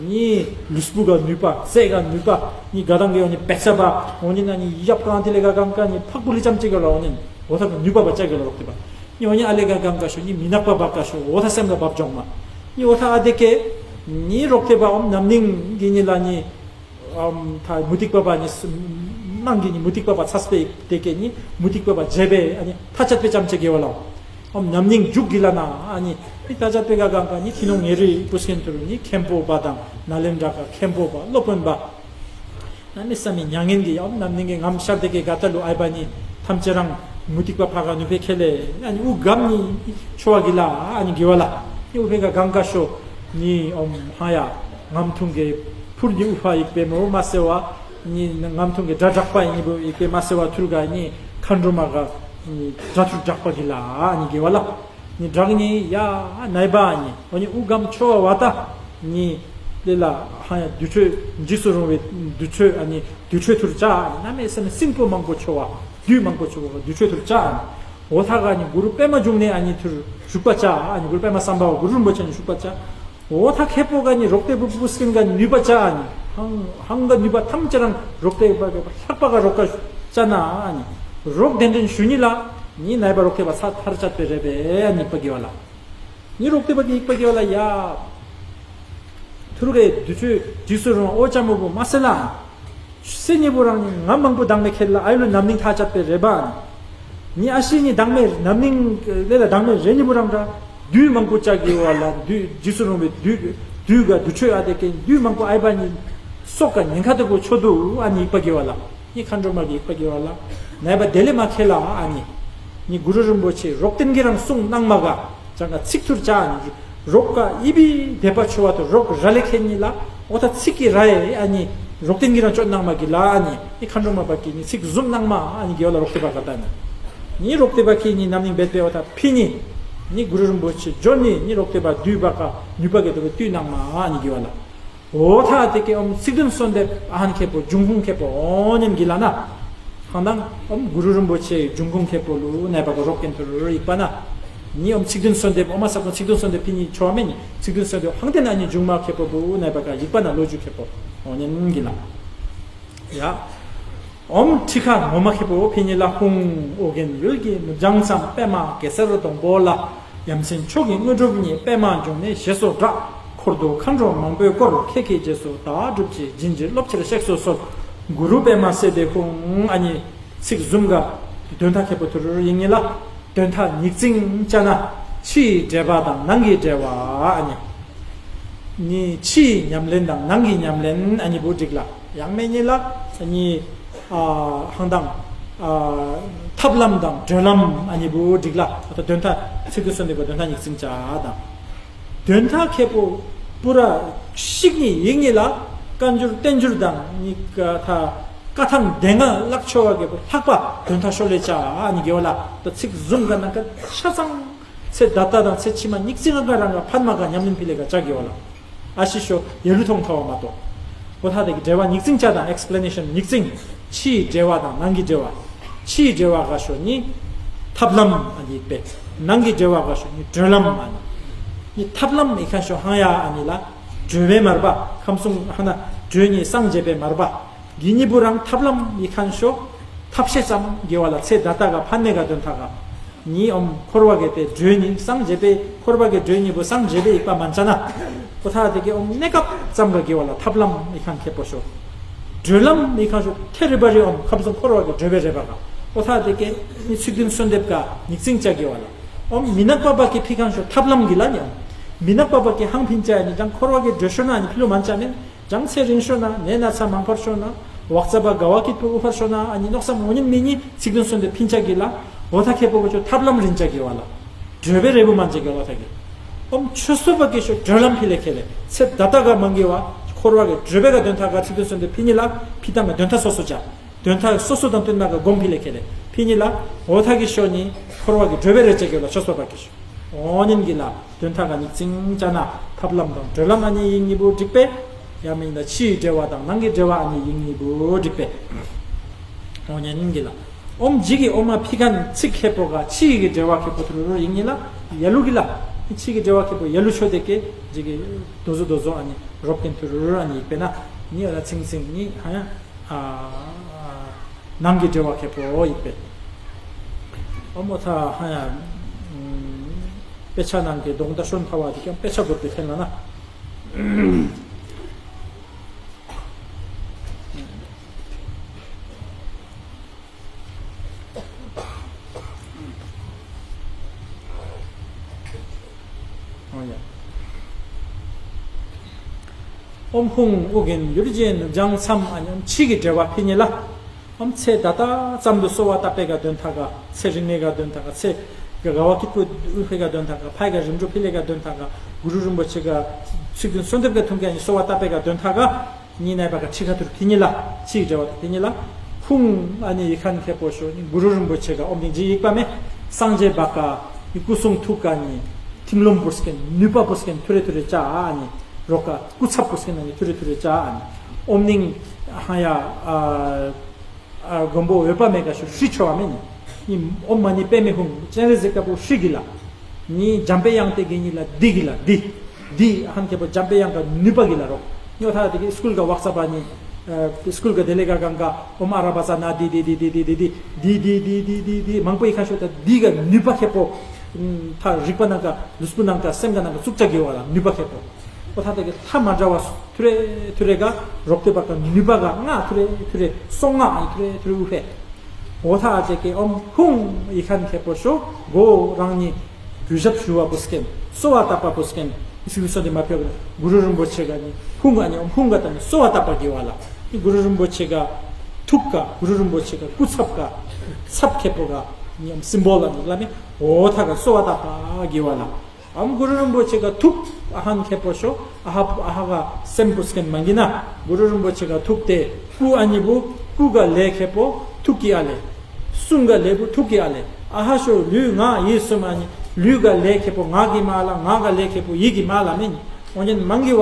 ཉི་ལུས་པོ་ག་ནུས་པ་སེ་ག་ནུས་པ་ཉི་ག་དང་གི་འོ་ཉི་པེ་ས་པ་འོ་ཉི་ན་ཉི་ཡབ་གང་ཏི་ལེ་ག་གང་ག་ཉི་ཕག་པུ་ལི་ཅམ་ཅི་ག་ལ་འོ་ཉི་འོ་ཐ་ག་ནུས་པ་པ་ཅ་གི་ལ་རོག་ཏེ་པ། ཉི་འོ་ཉི་ཨ་ལེ་ག་གང་ག་ཤོ་ཉི་མི་ནག་པ་པ་ག་ཤོ་འོ་ཐ་སེམས་ག་བབ་ཇོང་མ། ཉི་འོ་ཐ་ཨ་དེ་ཀེ་ཉི་རོག་ཏེ་པ་འོམ་ནམ་ནིང་གི་ཉི་ལ་ཉི། ཨམ་ཐ་མུ་ཏིག་པ་པ་ཉི་སུ་ནང་གི་ཉི་མུ་ཏིག་པ་པ་ཚ་སྤེ་དེ་ཀེ་ཉི་མུ་ཏིག་པ་པ་ཇེ་བེ་ཨ་ཉི་ཐ་ཆད་པེ་ཅམ་ཅེ་གེ་བ་ལ། ཨམ་ནམ་ནིང་མཇུག་གི་ལ་ན་ཨ་ཉི་ཐ་ཆད་པེ་ག་གང་ག་ཉི་ཐི་ནོང་ངེ་རི་པུ་སྐེན་ཐུ་རུ་ཉི་མཁན་པོ་པ་དང་ན་ལེན་དྲ་ག་མཁན་པོ་པ་སློབ་དཔོན་པ། ན་མི་ས་མི་མྱ་ངན་གི་ཨམ་ནམ་ནིང་གི་ངམ་ཤར་དེ་ཀེ་ག་ཏ་ལུ་ཨའི་པ་ཉི་ཐམས་ཅད་རང་མུ་ཏིག་པ་ཕ་ག་ནུ་ཕེ་ཁེ་ལེ་ཨ་ཉི་ཨུ་གམ་ཉི་ཆོ་བ་གི་ལ་ཨ་ཉི་གི་བ་ལ་ཉི་ཨུ་ཕེ་ག་གང་ག་ཤོ་ཉི་ཨམ་ཧ་ཡ་ངམ་ཐུང་གི་ཕུར་ཉི་ཨུ་ཕ་ཡིག་པེ་མོ་མ་སེ་བ། ཉི་ངམ་ཐུང་གི་དགྲ་དྲག་པ་ཡིན་པོ་ཡིག་པེ་མ་སེ་བ་ཐུར་ག་ཉི་མཁའ་འགྲོ་མ་ག་ཉི་དགྲ་ཐུར་དྲག་པ་གི་ལ་ཉི་གི་བ་ལ། ཉི་དྲག་ཉི་ཡ་ནའི་བ་ཉི་འོ་ཉི་ཨུ་གམ་ཆོ་བ་བ་ད་ཉི་ལེ་ལ་ཧ་ཡ་དུ་ཆོས་འཇིགས་སུ་རུང་བའི་དུ་ཆོས་ཨ་ཉི་དུ་ཆོས་ཐུར་ཅ་ན་མེ་སེ་ནི་སིན་པོ་མང་པོ་ཆོ་བ་དུས་མང་པོ་ཆོ་བ་དུ་ཆོས་ཐུར་ཅ་ཨ་ཉི་འོ་ཐ་ག་ཉི་གུ་རུ་པད་མ་འབྱུང་གནས་ཨ་ཉི་ཐུར་བཞུགས་པ་ཅ་ཨ་ཉི་གུ་རུ་པད་མ་སམ་བ་བ་གུ་རུ་རིན་པོ་ཆེ་ཉི་བཞུགས་པ་ཅ། འོ་ཐ་ཁེ་པོ་ག་ཉི་རོག་ཏེ་བུ་བུ་སྐིན་ག་ནུས་པ་ཅ་ཨ་ཉི། ཧང་ཧང་ག་ནུས་པ་ཐམས་ཅད་རང་རོག་ཏེ་བ་ག་ལྷག་པ་ག་རོག་ག་ཅ་ན་ཨ་ཉི། རོག་དེན་དེན་ཞུ་ཉི་ལ་ཉི་ནའི་བ་རོག་ཏེ་བ་ཚ་ཐར་ཅད་པེ་རེ་བེ་ཨ་ཉི་པ་གི་བ་ལ། ཉི་རོག་ཏེ་བ་གི་ཡིག་པ་གི་བ་ལ་ཡ། ཐུར་གའི་དུ་ཆོས་འཇིགས་སུ་རུང་འོ་ཅ་མོ་བུ་མ་སེ་ལ། སེ་ཉི་བུ་རང་ཉི་ང་མང་པོ་དང་མེ་ཁེལ་ལ་ཨའི་ལུ་ནམ་ནིང་ཐ་ཆད་པེ་རེ་བ་ཨ་ཉི། ཉི་ཨ་ཤི་ཉི་དང་མེ་ནམ་ནིང་ལེ་ལ་དང་མེ་རེ་ཉི་བུ་རང་འདྲ། དུས་མང་པོ་ཅག་གི་བ་ལ་དུས་འཇིགས་སུ་རུང་བའི་དུས་དུས་ག་དུ་ཆོས་ཨ་དེ་ཀེ་དུས་མང་པོ་ཨའི་བ་ཉི་སོག་ག་ཉེན་ཁ་དུ་གོ་ཆོ་དུ་ཨ་ཉི་ཡིག་པ་གི་བ་ལ་ཉི་མཁའ་འགྲོ་མ་གི་ཡིག་པ་གི་བ་ལ་ནའི་བ་དེ་ལེ་མ་ཁེ་ལ་ཨ་ཉི། ཉི་གུ་རུ་རིན་པོ་ཆེ་རོག་ཏེན་གི་རང་གསུང་གནང་མ་ག་ཅང་ག་ཚིག་ཐུར་ཅ་ཨ་ཉི། རོག་ག་ཨི་བི་དེ་པ་ཆོ་བ་དུ་རོག་ར་ལེ་ཁེ་ཉི་ལ་འོ་ཐ་ཚིག་གི་ར་ཡེ་ཨ་ཉི། རོག་ཏེན་གི་རང་ཅོ་གནང་མ་གི་ལ་ཨ་ཉི་ཉི་མཁའ་འགྲོ་མ་བ་གི་ཉི་ཚིག་ཟུམ་གནང་མ་ཨ་ཉི་གི་བ་ལ་རོག་ཏེ་བ་ག་ད་ཉི། ཉི་རོག་ཏེ་བ་གི་ཉི་ནམ་ནིང་བེད་པེ་འོ་ཐ་ཕི་ཉི། ཉི་གུ་རུ་རིན་པོ་ཆེ་ཇོ་ཉི་ཉི་རོག་ཏེ་བ་དུས་བ་ག་ནུས་པ་གི་དུ་བ་དུས་གནང་མ་ཨ་ཉི་གི་བ་ལ། འོ་ཐ་དེ་ཀེ་ཨོམ་ཚིག་བདུན་གསོལ་འདེབས་ཨ་ཧན་ཁེ་པོ་འབྱུང་ཁུངས་ཁེ་པོ་འོ་ཉན་གི་ལ་ན། ཧང་དང་ཨོམ་གུ་རུ་རིན་པོ་ཆེ་འབྱུང་ཁུངས་ཁེ་པོ་ལུ་ནའི་བ་ག་རོག་ཀེན་ཐུར་ཡིག་པ་ན། ཉིད་ཨོམ་ཚིག་བདུན་གསོལ་འདེབས། ཨོ་མ་ས་ཀོ་ཚིག་བདུན་གསོལ་འདེབས་ཕི་ཉིད་ཆོ་བ་མེ་ཉིད་ཚིག་བདུན་གསོལ་འདེབས་ཧང་ཏེ་ན་ཉིད་འབྱུང་མ་ཁེ་པོ་བུ་ནའི་བ་ཀ་ཡིག་པ་ན་ལོ་རྒྱུས་ཁེ་པོ་ཨོ་ཉན་གི་ལ། ཡ། ཨོམ་ཁྲི་ཁ་ངོ་མ་ཁེ་པོ་ཕི་ཉིད་ལ་ཧུང་ཨོ་རྒྱན་ཡུལ་གྱི་ནུབ་བྱང་མཚམས་པད་མ་གེ་སར་སྡོང་པོ་ལ། ཡ་མཚན་མཆོག་གི་དངོས་གྲུབ་བརྙེས་པད་མ་འབྱུང་གནས་ཞེས་སུ་གྲགས། འཁོར་དུ་མཁའ་འགྲོ་མང་པོས་བསྐོར། ཁྱེད་ཀྱི་རྗེས་སུ་ད་སྒྲུབ་ཅིང་། བྱིན་གྱིས་རློབ་ཕྱིར་གཤེགས་སུ་གསོལ། གུ་རུ་པད་མ་སེ་བསྡད་ཁུངས་ཨ་ནི་ཚིག་གསུམ་ག་དོན་དག་ཁེ་པོ་ཐུར་ཡིན་ཉིད་ལ། དོན་དག་ཉིག་ཙིང་བཅའ་ན་ཕྱིའི་འབྲེལ་བ་དང་ནང་གི་འབྲེལ་བ་ཨ་ནི། ནི་ཕྱིའི་ཉམས་ལེན་དང་ནང་གི་ཉམས་ལེན་ཨ་ནི་བུ་འགྲིག་ལ། ཡང་མེད་ཉིད་ལ་ཨ་ནི་ཨ་ཧང་དང་ཨ་ཐབས་ལམ་དང་གྲོལ་ལམ་ཨ་ནི་བུ་འགྲིག་ལ། ད་དོན་དག་ཚིག་གི་སོན་འདེབས་པ་དོན་དག་ཉིག་ཙིང་བཅའ་དང་། དོན་དག་ཁེ་པོ་པུ་ར་ཤིག་ནི་ཡིག་ནི་ལ་བཀའ་འགྱུར་བསྟན་འགྱུར་དང་ནི་ཀ་ཐ་བཀའ་ཐང་སྡེ་ལྔ་ལག་ཆོ་བ་གེ་པོ་ལྷག་པ་དོན་དག་ཤོ་ལེ་བཅའ་ཨ་ནི་གེ་བ་ལ། ད་ཚིག་གསུམ་ག་ནང་ཀ་ཆ་ཚང་ཚེ་ད་ལྟ་དང་ཚེ་ཕྱི་མ་ཉིག་ཙིང་ག་རང་ག་ཕན་མ་ག་ཉམས་ལེན་ཕི་ལེ་ག་བཅའ་གེ་བ་ལ། ཨ་ཤི་ཤོ་ཡ་ལུ་ཐོང་ཐ་བ་མ་གཏོགས། ཨོ་ཐ་དེ་གི་འབྲེལ་བ་ཉིག་ཙིང་བཅའ་དང་ཨེག་སི་པི་ལེ་ནེ་ཤན་ཉིག་ཙིང་། ཕྱིའི་འབྲེལ་བ་དང་ནང་གི་འབྲེལ་བ། ཕྱིའི་འབྲེལ་བ་ག་ཤོ་ནི་ཐབས་ལམ་ཨ་ནི་པེ། ནང་གི་འབྲེལ་བ་ག་ཤོ་ནི་གྲོལ་ལམ་ཨ་ནི། ནི་ཐབས་ལམ་ཨི་ཁན་ཤོ་ཧང་ཡ་ཨ་ནི་ལ་གྲོལ་བའི་མར་པ། ཁམས་གསུམ་ཧ་ན་གྲོལ་ནི་སངས་རྒྱས་པའི་མར་པ། གི་ཉི་བུ་རང་ཐབས་ལམ་ཨི་ཁན་ཤོ་ཐབས་ཤེས་ཙམ་གེ་བ་ལ་ཚེ་ད་ལྟ་ག་ཕན་ནེ་ག་དོན་དག་ག་ཉི་ཨོམ་འཁོར་བ་གེ་པེ་གྲོལ་ནི་སངས་རྒྱས་པའི་འཁོར་བ་གེ་གྲོལ་ཉི་བུ་སངས་རྒྱས་པའི་ཡིག་པ་མན་ཆ་ན། ཨོ་ཐ་དེ་གེ་ཨོམ་གནས་སྐབས་ཙམ་ག་གེ་བ་ལ་ཐབས་ལམ་ཨི་ཁན་ཁེ་པོ་ཤོ། གྲོལ་ལམ་ཨི་ཁན་ཤོ་ཐེ་རི་བ་རི་ཨོམ་ཁམས་གསུམ་འཁོར་བ་གེ་གྲོལ་བའི་རེ་བ་ག་ཨོ་ཐ་དེ་གེ་ནི་ཚིག་བདུན་གསོལ་འདེབས་ག་ཉིག་ཙིང་བཅའ་གེ་བ་ལ། ཨོམ་མི་ནག་པ་པ་གེ་ཕི་ཁན་ཤོ་ཐབས་ལམ་གི་ལ་ཉི་ཨོམ། མི་ནག་པ་པ་གེ་ཧང་ཕིན་བཅའ་ཡ་ནི་ཅང་འཁོར་བ་གེ་གྲོལ་ཤོ་ན་ཨ་ནི་ཕི་ལོ་མན་ཆ་མེན། ཅང་ཚེ་རིང་ཤོ་ན་ནད་ན་ཚ་མང་པར་ཤོ་ན་བག་ཚ་བ་ག་བ་ཀི་ཏུ་ཨུ་ཕར་ཤོ་ན་ཨ་ནི་ནོག་ས་མོ་ཉིན་མི་ཉི་ཚིག་དོན་སོན་ཏེ་ཕིན་ཆ་གི་ལ། འོ་ཐ་ཁེ་པོ་གོ་ཆོ་ཐབས་ལམ་རིན་ཆ་གི་བ་ལ། གྲོལ་བའི་རེ་བུ་མན་ཆ་གི་བ་ཐ་གི། ཨོམ་ཆོས་སོ་པ་གི་ཤོ་གྲོལ་ལམ་ཕི་ལེ་ཁེ་ལེ། ཚེ་ད་ལྟ་ག་མང་གི་བ་འཁོར་བ་གི་གྲོལ་བའི་ག་དོན་ཐ་ག་ཚིག་དོན་སོན་ཏེ་ཕི་ཉི་ལ་ཕི་ཏང་ག་དོན་ཐ་སོ་སོ་ཅ། དོན་ཐ་སོ་སོ་དང་བསྟུན་མ་ག་སྒོམ་ཕི་ལེ་ཁེ་ལེ། ཕི་ཉི་ལ་འོ་ཐ་གི་ཤོ་ཉི་འཁོར་བ་གི་གྲོལ་བའི་རེ་ཆ་གི་ལ་ཆོས་སོ་པ་གི་ཤོ། འོ་ཉིན་གྱི་ལ་དོན་དག་ག་ཉིག་ཙིང་བཅའ་ན་ཐབས་ལམ་དང་གྲོལ་ལམ་ཨ་ནི་ཡིན་གཉིས་པོ་འགྲིག་པས། ཡང་མིན་ལ་ཕྱིའི་འབྲེལ་བ་དང་ནང་གི་འབྲེལ་བ་ཨ་ནི་ཡིན་གཉིས་པོ་འགྲིག་པས། འོ་ཉིན་གྱི་ལ་ཨོམ་ཇི་གི་ཨོ་མ་ཕི་ཁན་ཚིག་ཁེ་པོ་ག་ཕྱིའི་གི་འབྲེལ་བ་ཁེ་པོ་ཐུ་རུ་རུ་ཡིན་གཉིས་ལ་ཡ་ལུ་གི་ལ་ཕྱིའི་གི་འབྲེལ་བ་ཁེ་པོ་ཡ་ལུ་ཆོ་དེ་ཀེ་ཇི་གི་དོ་ཟོ་དོ་ཟོ་ཨ་ནི་རོབ་ཀེན་ཐུ་རུ་རུ་ཨ་ནི་ཡིག་པས་ན་ཉི་ཨ་ལ་ཚིང་ཚིང་ཉི་ཧ་ཡ། ཨ་ནང་གི་འབྲེལ་བ་ཁེ་པོ་ཡིག་པས། ཨོ་མོ་ཐ་ཧ་ཡ། དཔེ་ཆ་ནང་གི་གདོང་ད་ཤོན་ཐ་བ་དེ་ཀྱང་དཔེ་ཆ་དགོས་པའི་ཐད་ལ་ན། ཨོ་ཡ། ཨོམ་ཧུང་ཨུ་གིན་ཡུལ་གྱི་ནུབ་བྱང་མཚམས་ཨ་ནི་ཕྱི་གི་འབྲེལ་བ་ཕི་ཉི་ལ། ཨོམ་ཚེ་ད་ལྟ་ཙམ་དུ་གསོལ་བ་བཏབ་པའི་ག་དོན་དག་ག་ཚེ་རིང་ནས་ག་དོན་དག་ག་ཚེ་ག་ག་བ་ཀི་པུ་ཨུ་ཧེ་ག་དོན་དག་ག་ཕའི་ག་རིམ་གྲོ་ཕི་ལེ་ག་དོན་དག་ག་གུ་རུ་རིན་པོ་ཆེ་ག་ཚིག་དོན་གསོལ་འདེབས་ག་ཐུང་ག་ཨ་ནི་གསོལ་བ་བཏབ་པའི་ག་དོན་དག་ག་ཉི་ནས་བ་ག་ཁྲི་ཁ་ཐུར་ཕི་ཉི་ལ་ཕྱི་གི་འབྲེལ་བ་ཐུར་ཕི་ཉི་ལ། ཁུང་ཨ་ནི་ཡི་ཁན་ཁེ་པོ་ཤོ་ནི་གུ་རུ་རིན་པོ་ཆེ་ག་ཨོམ་ཏིང་ཇི་ཡིག་པ་མེ་སངས་རྒྱས་བ་ག་ནི་སྐུ་གསུང་ཐུགས་ག་ནི་ཐིམ་ལོམ་པུར་སྐེན་ནུས་པ་པུར་སྐེན་ཐུ་རེ་ཐུ་རེ་ཅ་ཨ་ནི་རོ་ག་སྐུ་ཚབ་པུར་སྐེན་ཨ་ནི་ཐུ་རེ་ཐུ་རེ་ཅ་ཨ་ནི་ཨོམ་ནིང་ཧ་ཡ་ཨ། ཨ་མགོན་པོ་འོད་དཔག་མེད་ག་ཤོ་ཧྲི་ཆོ་བ་མེ་ནི། ནི་ཨོམ་མ་ནི་པད་མའི་ཧུང་སྤྱན་རས་གཟིགས་ལྟ་བུ་ཧྲི་གི་ལ། ནི་འཇམ་པའི་དབྱངས་དེ་གི་ཉི་ལ་འདི་གི་ལ་འདི། འདི་ཧན་ཁེ་པོ་འཇམ་པའི་དབྱངས་ག་ནུས་པ་གི་ལ་རོ། ཉོ་ཐ་དེ་གི་སྐུལ་ག་ཝག་ས་པ་ནི། ཨ་སྐུལ་ག་དེ་ལེ་ག་གང་ག་ཨོམ་ཨ་ར་བ་ས་ན་འདི་འདི་འདི་མང་པོ་ཡི་ཁ་ཤོ་ད་འདི་ག་ནུས་པ་ཁེ་པོ། ཐ་རིག་པ་ནང་ག་ལུས་པོ་ནང་ག་སེམས་ག་ནང་ག་བཙུགས་ཅ་གི་བ་ལ་ནུས་པ་ཁེ་པོ། ཨོ་ཐ་དེ་གི་ཐ་མ་འདྲ་བ་ཐུ་རེ་ཐུ་རེ་ག་རོག་ཏེ་པ་ག་ནུས་པ་ག་ང་ཐུ་རེ་ཐུ་རེ་སོང་ང་ཨ་ཐུ་རེ་ཐུ་རེ་ཨུ་ཧེ། འོ་ཐ་ཨ་ཅེ་ཀེ་ཨོམ་ཧུང་ཡི་ཁན་ཁེ་པོ་ཤོ་གོ་རང་ཉི་གུས་ཞབས་ཞུ་བ་པོ་སྐེན་གསོལ་བ་བཏབ་པ་པོ་སྐེན་ཨི་སི་ལུ་སོ་དེ་མ་ཕེ་གུ་རུ་རིན་པོ་ཆེ་ག་ནི་ཧུང་ག་ནི་ཨོམ་ཧུང་ག་ད་ནི་གསོལ་བ་བཏབ་པ་གི་བ་ལ་ཨི་གུ་རུ་རིན་པོ་ཆེ་ག་ཐུགས་ག་གུ་རུ་རིན་པོ་ཆེ་ག་སྐུ་ཚབ་ག་ཚབ་ཁེ་པོ་ག་ཉམ་སིམ་བོལ་ལ་ནི་ལ་མེ་འོ་ཐ་ག་གསོལ་བ་བཏབ་པ་གི་བ་ལ། ཨམ་གུ་རུ་རིན་པོ་ཆེ་ག་ཐུགས་ཨ་ཧན་ཁེ་པོ་ཤོ་ཨ་ཧ་ཨ་ཧ་ག་སེམས་པུ་སྐེན་མང་གི་ན་གུ་རུ་རིན་པོ་ཆེ་ག་ཐུགས་ཏེ་སྐུ་ཨ་ནི་བུ་སྐུ་ག་ལེ་ཁེ་པོ་ཐུགས་ཀྱི་ཨ་ལེ། གསུང་ག་ལེ་བུ་ཐུགས་ཀྱི་ཨ་ལེ། ཨ་ཧ་ཤོ་ལུས་ངག་ཡིད་གསུམ་ཨ་ནི་ལུས་ག་ལེ་ཁེ་པོ་ངག་གི་མ་ལ་ངག་ག་ལེ་ཁེ་པོ་ཡིད་ཀྱི་མ་ལ་མེ་ནི་འོ་ཉན་མང་གི་བ་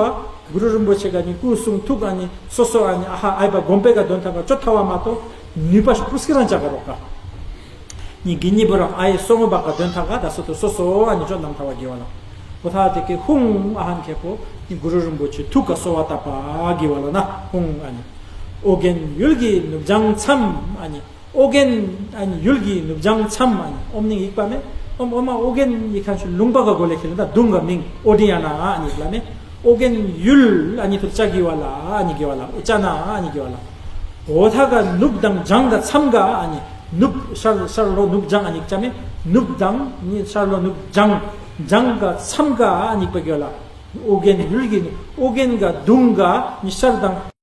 གུ་རུ་རིན་པོ་ཆེ་ག་ནི་སྐུ་གསུང་ཐུགས་ཨ་ནི་སོ་སོ་ཨ་ནི་ཨ་ཧ་ཨའི་བ་དགོན་པའི་ག་དོན་ཐ་ག་ཅོ་ཐ་བ་མ་གཏོགས་ནུས་པ་ཤོ་པུ་སྐེ་རང་ཅག་ག་རོག་ག་ཉིད་ཀྱི་གཉིས་པོ་རང་ཨ་ཡེ་སོ་ངོ་བག་ག་དོན་ཐག་ག་ད་སོ་ཏོ་སོ་སོ་ཨ་ནི་ཅོ་ནམ་ཐ་བ་གི་བ་ལ། འོ་ཐ་དེ་ཀའི་ཧུང་ཨ་ཧན་ཁེ་པོ་ནི་གུ་རུ་རིན་པོ་ཆེ་ཐུགས་ཀ་གསོལ་བ་བཏབ་པ་གི་བ་ལ་ན་ཧུང་ཨ་ནི། ཨོ་རྒྱན་ཡུལ་གྱི་ནུབ་བྱང་མཚམས་ཨ་ནི། ཨོ་རྒྱན་ཨ་ནི་ཡུལ་གྱི་ནུབ་བྱང་མཚམས་ཨ་ནི་ཨོམ་ནིང་ཡིག་པ་མེ། ཨོམ་ཨོ་མ་ཨོ་རྒྱན་ཡིག་ཁན་ཤུ་ལུང་པ་ག་གོ་ལེ་ཁེ་ལ་ད་དུང་ག་མིང་ཨོ་ཌི་ཡ་ན་ཨ་ནི་ལ་མེ། ཨོ་རྒྱན་ཡུལ་ཨ་ནི་ཐུར་ཅ་གི་བ་ལ་ཨ་ནི་གི་བ་ལ་ཨོ་ཅ་ན་ཨ་ནི་གི་བ་ལ། འོ་ཐ་ག་ནུབ་དང་བྱང་ག་མཚམས་ག་ཨ་ནི་ནུབ་ཤར་ཤར་ལྷོ་ནུབ་བྱང་ཨ་ནི་ཅ་མེ། ནུབ་དང་ནི་ཤར་ལྷོ་ནུབ་བྱང་བྱང་ག་མཚམས་ག་ཨ་ནི་པ་གི་བ་ལ། ཨོ་རྒྱན་ཡུལ་གྱི་ཨོ་རྒྱན་ག་དུང་ག་ནི་ཤར་དང་